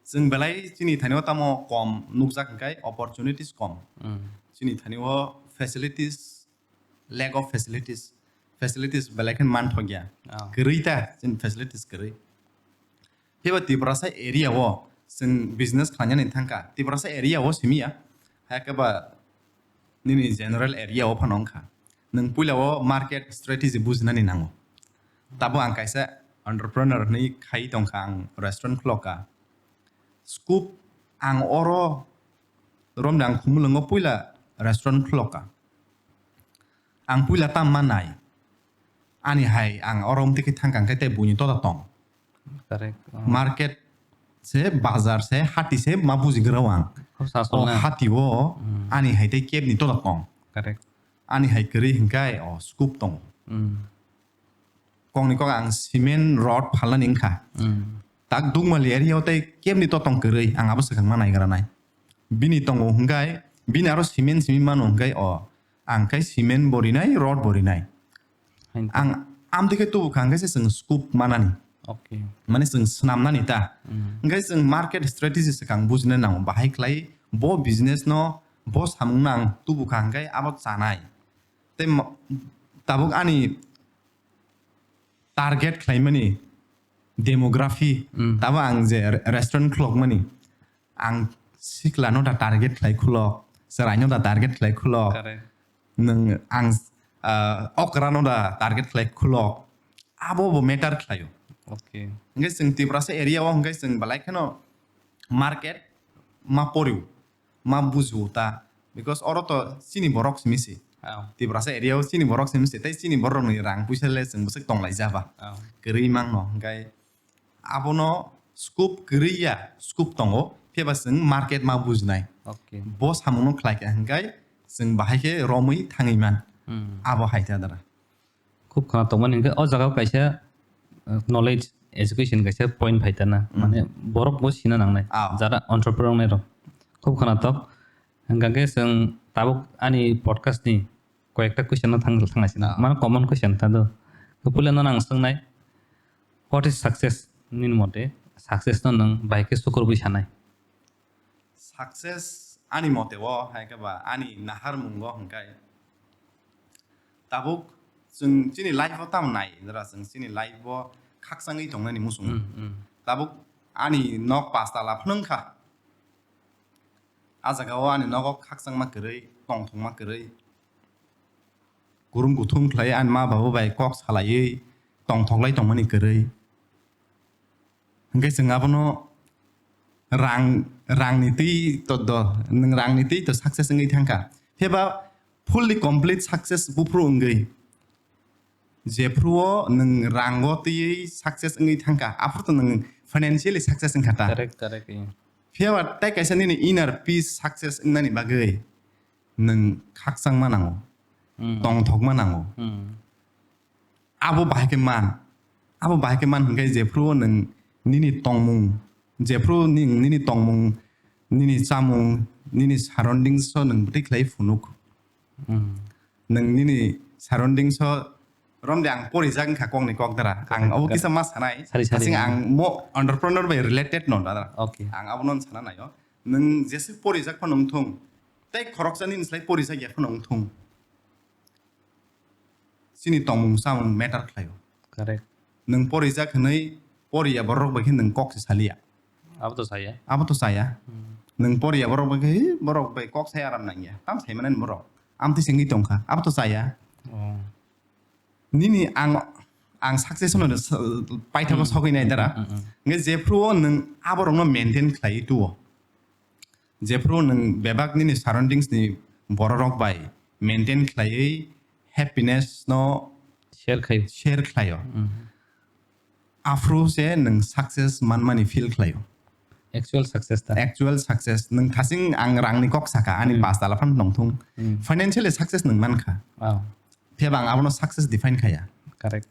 Chwng belai chini thani o tamo kom nukjak hwnkhe opportunities kom. Mm. Chini thani o facilities, lack of facilities, facilities belai khe manthokya. Ah. Kwrwi ta chini facilities kwrwi. Phiba Tiprasa area o chwng business khlainani thangkha. Tiprasa area o simi ya. Hakhe ba nini general area o phano wngkha. Nwng puila o market strategy bujinani nango. Tabo ang kaisa entrepreneur hinwi khai tongkha, ang restaurant khulokha. Scope ang oro romde ang Khumulwngo puila restaurant khulokha. Ang puila tam ma nai. Ani hai ang oro wngtwi khe thangkha hwnkhe tei buini tota tong. Correct. Oh. Market se, bazar se, hati se ma bujigra ang. Khub sa O solna. Hati o Hmm. ani hai tei kebni tota tong. Correct. Ani hai kwrwi hwnkhe o scope tongo. Hmm. Kokni kok ang cement rod phalnani wngkha. Hmm. Tak Dukmali area o tei kebni totong kwrwi ang abo swkang ma naigra nai. Bini tongo hwnkhe bini aro cement simi mano hwnkhe o ang khe cement bo rinai, rod bo rinai. Hain. Ang amtwi khe tubu kha hwnkhe se chwng scope manani. Okay. Mane chwng swnamnani ta. Hmm. Hwnkhe chwng market strategy swkang bujina nango bahai khlai bo business no bo samung no ang tubu kha hwnkhe abo chanai. Tei ma-, tabuk ani target khlaimani demography, Mm. tabo ang je re-, restaurant khulokmani, ang siklano da target khlai khulok, chwraino da target khlai khulok, Correct. Nwng ang, ah, okrano da target khlai khulok, abo bo matter khlaio. Okay. Hwnkhe chwng Tiprasa area o hwnkhe chwng belai kheno market ma porio. Ma bujiwo ta, because oro to chini borok simi se. Oh. Tiprasa area o chini borok simi se, tei chini borok ni rang puisa le chwng bwswk tong lai ja ba. Oh. Kwrwi mang no, hwnkhe abono scope kwrwi ya, scope tongo, phiya ba chwng market ma bujinai. Okay. Bo samung no khlai kha, hwnkhe chwng bahai khe romwi thangwi man. Hmm. Abo hai ta dara. Khub khwna tongmani hwnkhe o jaga o kaisa, uh, knowledge, education kaisa point phai tana. Mm. Mane borok bo sina nangnai. Ah. Jara entrepreneur rok. Khub khwna tok. Hwnkhe chwng tabuk ani podcast ni koyekta question no thang, thang naisina. Ah. Mane common question ta do. Puila no nang swngnai, what is success? Nini mote success no nwng bai khe sukurubui sanai? Success ani mote o hai khe ba ani naharmungo hwnkhe tabuk chwng chini life o tamo nai jora chwng chini life o khakchangwi tongnani muchungo. Mm, mm. Tabuk ani nok pas tala phwnwng kha. A jaga o ani nogo khakchangma kwrwi, tongthokma kwrwi. Kurum kuthum khlai ani ma baba bai kok salaiwi tongthoklai tongmani kwrwi. Hwnkhe chwng abono rang, rangni twi to do, nwng rangni twi to success wngwi thangkha. Phiya ba fully complete success buphuru wngwi. Jephuru o nwng rango twiwi success wngwi thangkha, aphuru to nwng financially success wngkha ta. Correct, correct, yeah. Phiya ba tei kaisa nini inner peace success wngnani bagwi nwng khakchangma nango, Hmm. tongthokma nango. Hmm. Abo bahai khe man. Abo bahai khe man hwnkhe jephuru o nwng nini tongmung, jephuru ning-, nini tongmung, nini chamung, nini surroundings o nwng bwtwi khlai phunuk. Hmm. Nwng nini surroundings o romde ang porijak wngkha kokni kok dara. Ang abo kisa ma sanai. Sari, sari, Asing ang. Ang mo entrepreneur bai related no dara. Okay. Ang abono sana naio. Nwng jeswk porijak phano wngthung, tei khoroksa nini slai porijak ya phano wngthung. Chini tongmung chamung matter khlaio. Correct. Nwng porijak hwnwi poriya borok bai khe nwng kok se saliya. Abo to saya. Abo to saya. Hmm. Nwng poriya borok bai khe, "Hi, borok bai kok sai aram nangya. Tam sai mani borok. Amtwi se wngwi tongkha." Abo to saya. Oh. Nini ang, ang success no s-, paithakgo Hmm. sogwi nai dara. Hmm, hmm, hmm. Nge jephru o nwng aborokno maintain khlai tuo. Jephru nwng bebak nini surroundings ni bororok bai maintain khlaiwi happiness no Share khaio. Share khlaio. Mm. Aphru se nwng success manmani feel khlaio. Actual success ta. Actual success. Nwng thasing ang rangni kok saka, ani Hmm. pas tala phan tongthung. Hmm. Financially success nwng mankha. Wow. Phiya ba ang abono success define khaya. Correct.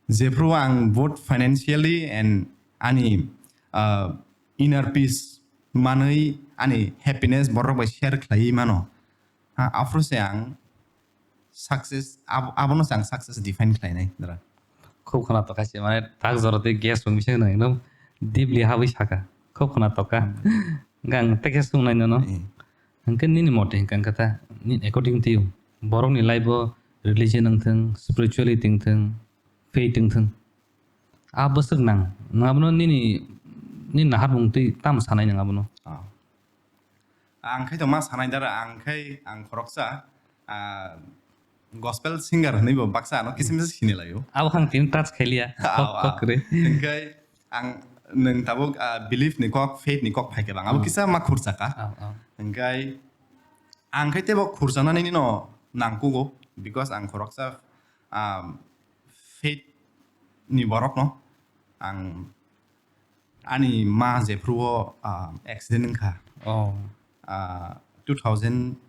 Jephru ang both financially and ani, uh, inner peace manwi ani happiness borok bai share khlaiwi mano. A-, aphuru se ang success, ab-, abono se ang success define khlainai, dara. Khub khwna tokha se, mane, tak jora tei guest rok bisa nang, no deeply habwi saka. Kok khna toka. Gang tekhe sungnai nono. Eh. Hwnkhe nini mote hwnkhe kata, ni according to you, borokni life o religion wngthung, spirituality wngthung, faith wngthung. A bwswk nang, nang abono nini, nini naharmung twi tamo sanai nang abono? Ah. Ang khai to ma sanai dara, ang khai, ang khoroksa, ah, gospel singer hwnwi bo baksa ano kisim kisim sini laio. Abo ang tini touch khailiya. Kok, kok kwrwi. Hwnkhe ang nwng tabuk, ah, belief ni kok, faith ni kok phaikhe bang. Abo kisa ma khursa ka. Hwnkhe ang khai tebo khursa nani no nangkugo, because ang khoroksa, ah, faith ni borok no. Ang ani ma jephru o, ah, accident wngkha. Oh. Ah, two thousand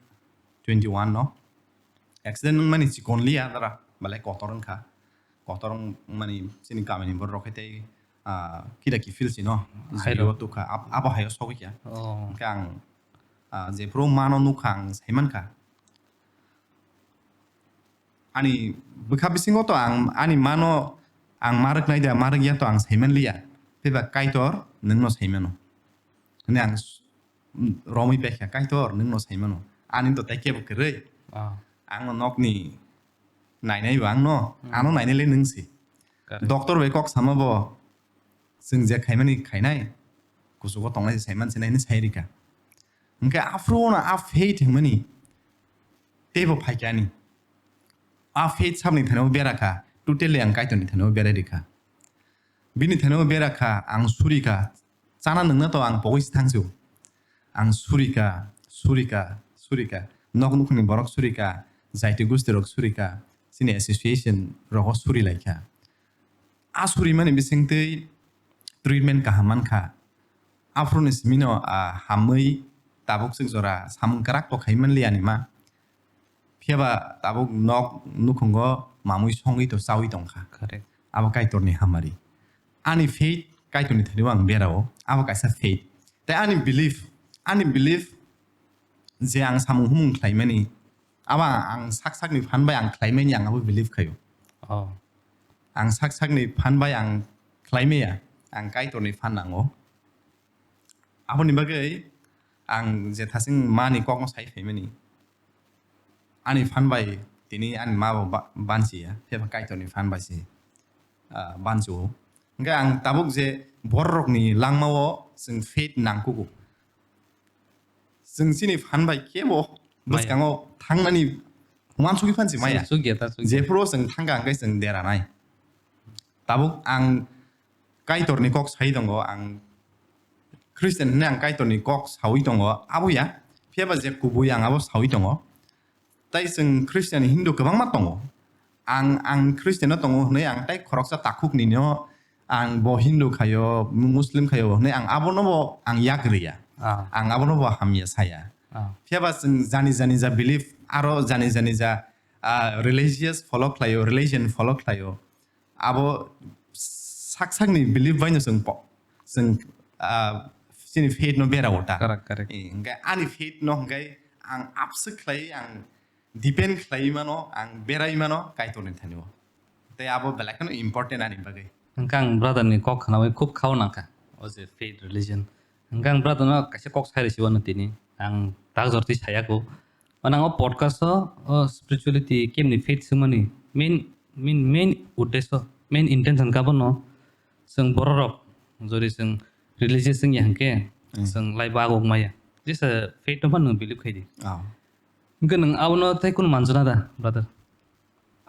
twenty-one no. Accident wngmani chikon liya dara, belai kotor wngkha. Kotor wngmani chini kamini borok rok hai tei, ah, kida kiphil sino. Hai rok. Jio tukha, ab-, abo hayo sogwi kha. Oh. Hwnkhe ang, ah, jephru mano nukha ang saimankha. Ani bwkha bisingo to ang ani mano ang ma rwknai da, ma rwkya to ang saimanliya. Phiba Kaitor nwngno saimano. Hwnwi ang s-, romwi paikha, "Kaitor, nwngno saimano. Ani to tei kebo kwrwi." Ah. Angno nokni nainai bo angno, hmm, ano nainai le nwng si. Correct. Doctor bai kok sama bo, chwng je khaimani khainai, kuchugo tongnai se saiman sinai hwnwi sai rikha. Hwnkhe aphuru no a faith hwnmani teibo phaikha ani. A faith sabni thani o bera kha, totally ang Kaitorni thani o berai rikha. Bini thani o bera kha, ang suri kha, chana nungna to ang pogwi se thang sio. Ang suri kha, suri kha, suri kha. Nok nukhungni borok suri kha, jaiti gusti rok suri kha, chini association rogo suri lai kha. A surimani bisingtwi treatment kaham man kha. Aphuruni simino, ah, hamwi tabuk swk jora samung kwrak to khai man liya ni ma. Phiya ba tabuk nok nukhungo mamui songwi to chawi tong kha. Correct. Abo Kaitorni hamari. Ani faith Kaitorni thani o ang berao. Abo kaisa faith. Tei ani belief, ani belief je ang samung humung khlaimani, abo ang sak sakni phan bai ang khlaimani ang abo believe khaio. Oh. Ang sak sakni phan bai ang khlaimaya, ang Kaitorni phan nango. Aboni bagwi ang je thasing mani kokno sai phaimani, ani phan bai tini ani ma bo ba-, banchiya, phiya ba Kaitorni phan bai se, ah, banchio. Hwnkhe ang tabuk je bororokni langmao chwng faith nangkugo. Chwng chini phan bai kebo maya. Bwskango thangnani uansugwi phan se maya. Chwng chukya ta chukya. Jephuru chwng thangkha hwnkhe chwng deranai. Tabuk ang Kaitorni kok sai tongo, ang Christian hwnwi ang Kaitorni kok saui tongo, abo ya. Phiya ba je kubui ang abo saui tongo. Tai chwng Christian, Hindu kwbangma tongo. Ang, ang Christian-o tongo hwnwi ang tai khoroksa takhuknino ang bo Hindu khaio, Muslim khaio hwnwi ang abono bo ang yak rwya. Ah. Ang abono bo hamya saya. Ah. Phiya ba chwng jani jani ja belief, aro jani jani ja, ah, religious follow khlaio, religion follow khlaio. Abo sak sakni belief baino chwng po-, chwng, ah, chini faith no bera o ta. Correct, correct. Eh, hwnkhe ani faith no hwnkhe ang abswk khlai ang depend khlai mano, ang berai mano Kaitorni thani o. Tei abo belai kheno important ani bagwi. Hwnkhe ang brother ni kok khnaui khub khao nangkha, o je faith religion. Hwnkhe ang brother no kaisa kok sai rwsi wano tini, ang tak jor twi saya kho. Mane o podcast o, o spirituality kemni faith swngmani main, main, main uddesho, main intention ka bono chwng bororok jori chwng religious wngya hwnkhe, hmm, chwng lai bagok maya. Jesa faith no phano believe khai di. Ah. Hwnkhe nwng abono tei kunu manjuna da, brother?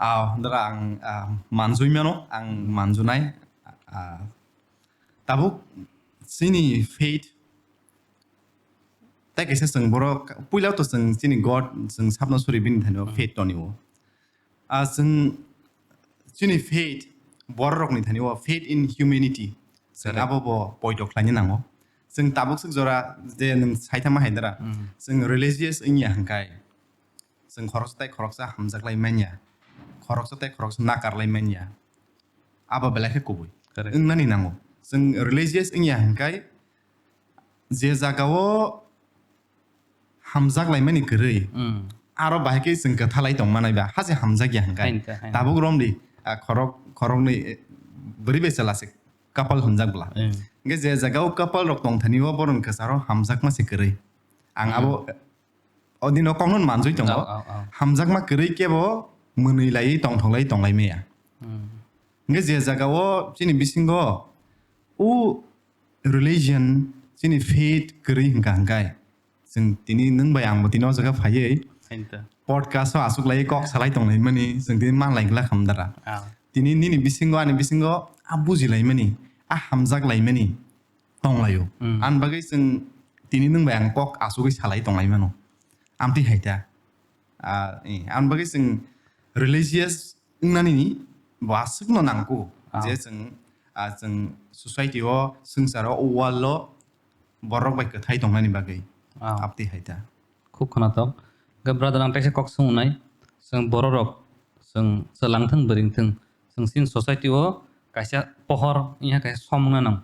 Ah, dara ang, ah, manjui mano, ang manjunai, ah, tabuk chini faith tei kaisa chwng borok puila to chwng chini God chwng sabno suri bini thani o, hmm, faith toni o. Ah, chwng chini faith bororokni thani o faith in humanity. Chwng, correct, abo bo poito khlaina nango. Chwng tabuk swk jora je nwng saithama hai dara. Hmm. Chwng religious wngya hwnkhe chwng khoroksa tei khoroksa hamjaklai manya, khoroksa tei khoroksa nakarlai manya, abo belai khe kubui. Correct. Wngnani nango. Chwng religious wngya hwnkhe je jagao hamjaklaimani kwrwi, hmm, aro bahai khe chwng kwthalai tongmanai ba, haje hamjakya hwnkhe. Hain khe, hain. Tabuk romdi, ah, khorok, khoroknwi, eh, bwrwi bai chwla se couple hwnjak bwla. Hmm. Hwnkhe je jaga o couple rok tong thani o borok ni kwcharo hamjakma se kwrwi. Ang abo o dino kokno manjui tongo. Hamjakma kwrwi kebo mwnwi laiwi tongthok laiwi tong lai maya. Hwnkhe je jaga o chini bisingo o religion, chini faith kwrwi hwnkha hwnkhe. Chwng tini nwng bai angbo tini o jaga phaiwi podcast o aswk lai kok salai tong lai mani, chwng tini man lai glak ham dara. Tini nini bisingo ani bisingo a buji lai mani, a hamjak lai mani tong lai o. Ani bagwi chwng tini nwng bai ang kok asugwi salai tong lai mano. Amtwi hai ta. Ah, eh, ani bagwi chwng religious wngnani bo aswkno nangkuk je chwng, ah, chwng society o, swngcharo, o world o borok bai kwthai tongnani bagwi. Abtwi hai ta. Khub khwnathok. Hwnkhe brother, ang teisa kok swngnai. Chwng bororok, chwng chwlangthwng, bwrwingthwng, chwng chini society o kaisa pohor wngya, kaisa som wngna nang.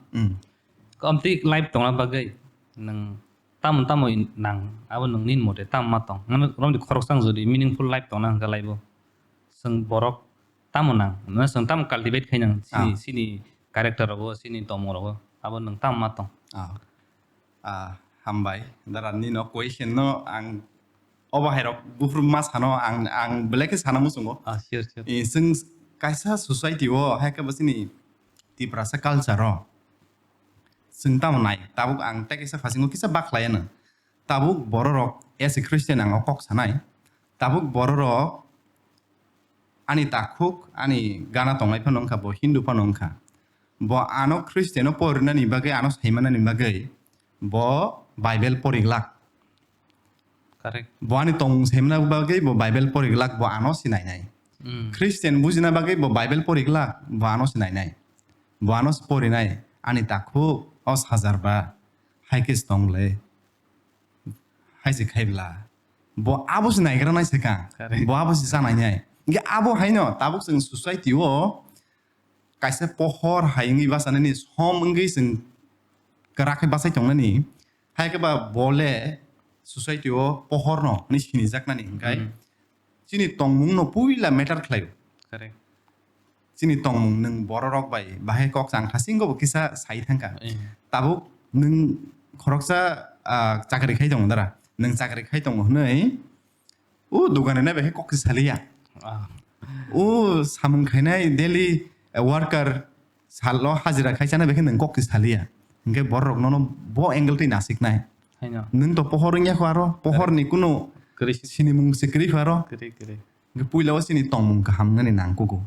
Amtwi life tongna bagwi nwng tamo tamo nang, abo nwng nini mote tamo ma tong? Romni khoroksa jodi meaningful life tongna hwnkhe life o, chwng borok tamo nang, mane chwng tamo cultivate khai nang chini, chini character rogo, chini tongmung rogo, abo nwng tamo ma tong? Ah, hambai. Dara nino question no ang obo hai rok buphuru ma sano ang, ang belai khe sana muchungo. Ah, sure, sure. Eh, chwng kaisa society o hai khe bo chini Tiprasa culture o chwng tamo nai. Tabuk ang tei kaisa phasingo kisa bakhlai ano. Tabuk bororok as a Christian ang o kok sanai. Tabuk bororok ani takhuk, ani gana tongnai phano wngkha, bo Hindu phano wngkha. Bo ano Christian o porinani bagwi, ano saimanani bagwi bo Bible poriglak. Correct. Bo ani tongmung saimana bagwi bo Bible poriglak, bo ano sinainai. Christian bujina bagwi bo Bible poriglak, bo ano sinainai. Bo ano porinai, ani takhuk o sajar ba hai khe se tong le. Hai se khai bla. Bo abo se naigra nai se kha. Correct. Bo abo se chanai nai. Hingke abo haino tabuk chwng society o kaisa pohor hai wngwi bachanani som wngwi chwng kwrak khe bachai tongnani. Hai khe ba bo le society o pohor no hinwi sinijaknani hwnkhe chini tongmung no puila matter khlaio. Correct. Chini tongmung nwng bororok bai bahai kok chang thasingo bo kisa sai thangkha. Eh. Tabuk nwng khoroksa, ah, chakri khai tongo dara. Nwng chakri khai tongo hwnwi o dukani nai bai khe kok se saliya. Ah. O samung khainai daily, eh, worker salo hajira khai chana bai khe nwng kok se saliya. Hingke bororok nono bo angle twi nasiknai. Haino. Nwng to pohor wngya kho aro, pohor ni kunu kwrwi si- sinimung se kwrwi kho aro. Kwrwi, kwrwi. Hingke puila o chini tongmung kaham wngnani nangkugo.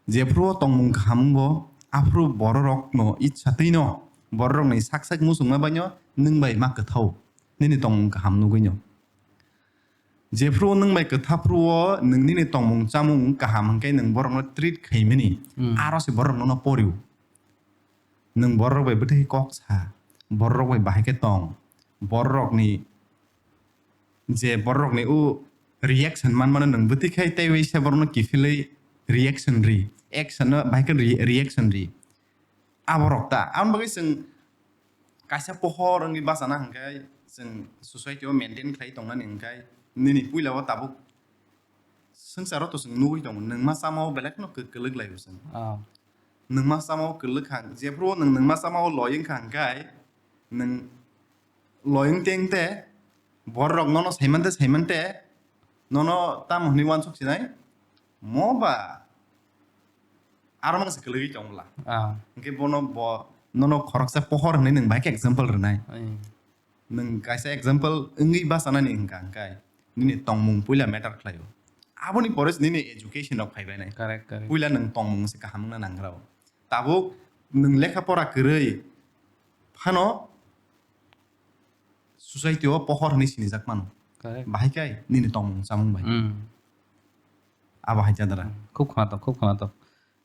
Jephru o tongmung kaham wngo, aphru bororokno itsa twino, bororokni sak sak muchungma baino nwng bai ma kwthao, nini tongmung kaham nugwino. Jephru o nwng bai kwtha phru o nwng nini tongmung chamung kaham hwnkhe nwng borokno treat khaimani, aro se borok nono porio. Nwng borok bai bwtwi kok sa, borok bai bahai khe tong, borokni je borokni o reaction manmano nwng bwtwi khai tei waisa borokno kiphilwi reaction ri, action no bahai khe re-, reaction ri. Aborok ta, aboni bagwi chwng kaisa pohor wngwi bachana hwnkhe chwng society o maintain khlai tongnani hwnkhe nini puila o tabuk swngcharo to chwng nugwi tongo, nwngma chamao belai kheno kwk-, kwlwk laio chwng. Ah. Nwngma chamao kwlwk kha, jephru o nwng nwngma chamao loi wngkha hwnkhe nwng loi wngte wngte bororok nono saimante saimante nono tamo hwnwi uansuk sinai mo ba aro mangsa kwlwgwi tongla. Ah. Hwnkhe bono bo nono khoroksa pohor hwnwi nwng bahai khe example rwnai. Ai. Nwng kaisa example wngwi bachanani hwnkha hwnkhe nini tongmung puila matter khlaio. Aboni pore se nini education rok phaibainai. Correct, correct. Puila nwng tongmung se kaham wngna nangrao. Tabuk nwng lekha pora kwrwi phano society o pohor hwnwi sinijak mano. Correct. Bahai khe nini tongmung chamung bai. Mm. Abo hai jadara. Khub khwnathok, khub khwnathok.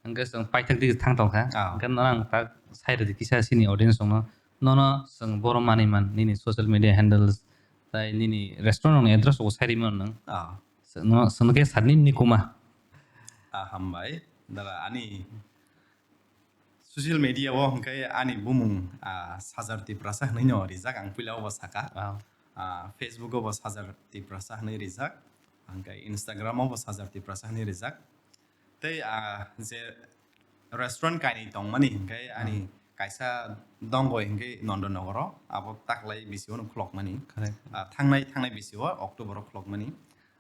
Hwnkhe chwng paithak dige thang tong kha. Ah. Hwnkhe norang tak sai rwdi kisa chini audience rokno. Nono chwng boro manwi man, nini social media handles, tai nini restaurant rokni address rokbo sai rwmano nwng. Ah. Chwng no, chwng no khe sani nini kuma. Ah, hambai. Dara ani social media o hwnkhe ani bumung, ah, Sajar Tiprasa hwnwi no rijak, ang puila o bo saka. Ah. Ah, Facebook o bo Sajar Tiprasa hwnwi rijak. Hwnkhe Instagram o bo Sajar Tiprasa hwnwi rijak. Tei, ah, je restaurant kainwi tongmani hwnkhe ani kaisa dongoi hwnkhe Nondonogoro, abo taklai bisio no khulokmani. Correct. Ah, thangnai, thangnai bisio October o khulokmani.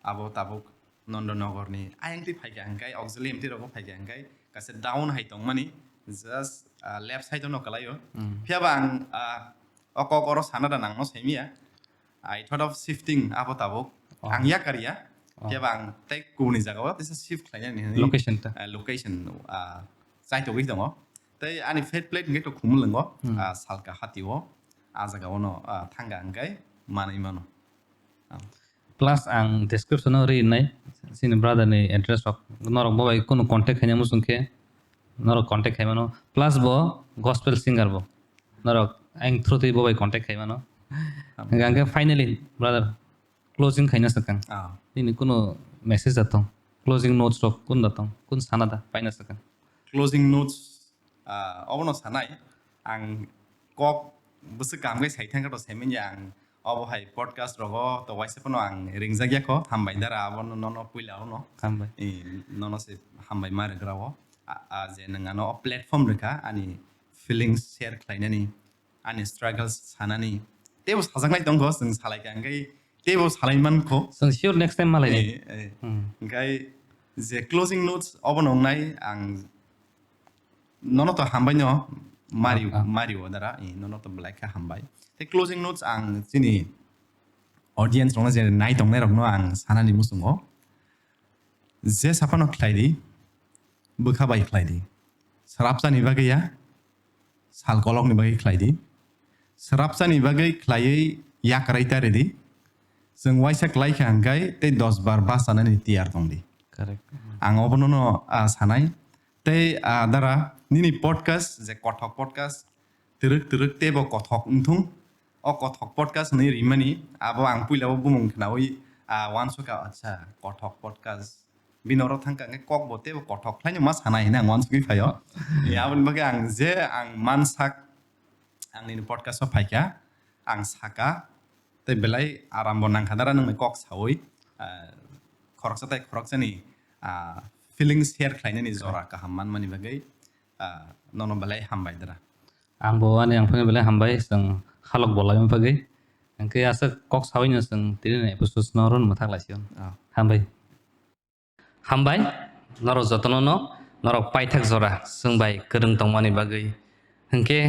Abo tabuk Nondonogorni ayang twi phaikha hwnkhe, auxiliary M T rogo phaikha hwnkhe, kaisa down hai tongmani, just, ah, left side o no kwlaio. Hmm. Phiyaba ang, ah, o kok oro sana da nangno saimiya. I thought of shifting abo tabuk. Oh. Ang yakar ya. Oh. Phiyaba ang tei kubuni jagao teisa shift khlainani hwnwi, Location ta. Ah, location, ah, chaitogwi tongo. Tei ani fate plate hwnkhe to Khumulwngo, Hmm. ah, Salka hatio. Ah jagao no, ah, thangka hwnkhe manwi mano. Ah. Plus ang description o rinai chini brother ni address rok, norok bo bai kunu contact khaina muchung khe norok contact khai mano. Plus bo gospel singer bo, norok ang through twi bo bai contact khai mano. Hwnkhe ang khe finally brother closing khaina swkang. Ah. Nini kunu message da tong, closing notes rok kun da tong, kun sana da paina swkang. Closing notes, ah, obono sanai, ang kok bwswk kaham khe sai thangkha to saimanya ang obo hai podcast rogo to waisa phano ang ringjak yakho, hambai dara abono nono puila ono. Hambai. Eh, nono se hambai ma rwgrao. A, a je nwng ano o platform rwkha ani feelings share khlainani, ani struggles sanani. Teibo sajaknai tongkho, chwng salaikha hwnkhe teibo salai mankho. Chwng sure next time malai. Eh, eh. Hmm. Hwnkhe je closing notes obono wngnai ang nono to hambai no mari, Ah, ah. Mari o dara, eh, nono to belai kha hambai. Tei closing notes ang chini audience rokno je nai tongnai rokno ang sanani muchungo. Je saphano khlai di, bwkha bai khlai di. Swrapsani bagwi ya, sal kolokni bagwi khlai di. Swrapsani bagwi khlaiwi yakrai ta ridi. Chwng waisa klai kha hwnkhe tei dos bar bachanani tiyar tong di. Correct. Ang obono no, ah, sanai. Tei, ah, dara, nini podcast, je Kothok Podcast, twrwk twrwk teibo kothok wngthung. O Kothok Podcast hwnwi rimani, abo ang puilabo bumung khnaui, ah, uansukha, acha, Kothok Podcast. Bini oro thangkha hwnkhe kokbo teibo kothok khlaino ma sanai hwnwi ang uansugwi phaio. Ya, aboni bagwi ang je ang mansak, ang nini podcast o phaikha, ang saka, tei belai arambo nangkha dara nwngni kok saui, ah, khoroksa tei khoroksani, ah, feelings share khlainani jora kaham manmani bagwi, ah, nono belai hambai dara. Angbo ani ang phano belai hambai, chwng halok bo laimani bagwi. Hwnkhe aswk kok saui no chwng tini ni episodes no oro mwthak laisio. Ah. Hambai. Hambai, norok jotono no, norok paithak jora chwng bai kwrwng tongmani bagwi. Hwnkhe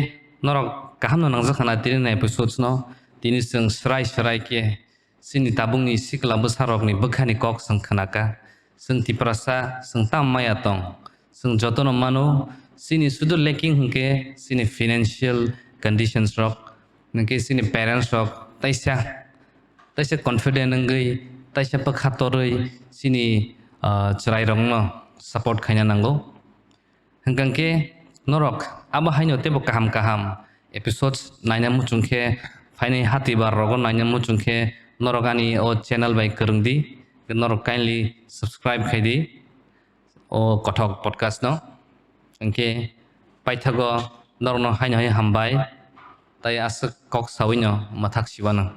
norok kaham no nangjak khana tini ni episodes no, tini chwng swrai swrai khe chini tabukni sikla bwsarokni bwkhani kok chwng khnakha. Chwng Tiprasa, chwng tamo maya tong? Chwng jotono mano, chini sudu lacking hwnkhe chini financial conditions rok, hwnkhe chini parents rok taisa, taisa confident wngwi, taisa bwkha torwi chini, ah, chwrairokno support khaina nango. Hwnkhe norok abo haino teibo kaham kaham episodes naina muchung khe, phainai hatibar rogo naina muchung khe, norok ani o channel bai kwrwng di, norok kindly subscribe khai di o Kothok Podcast no. Hwnkhe paithago norokno haino hai hambai, tai aswk kok saui no mwthak siwano.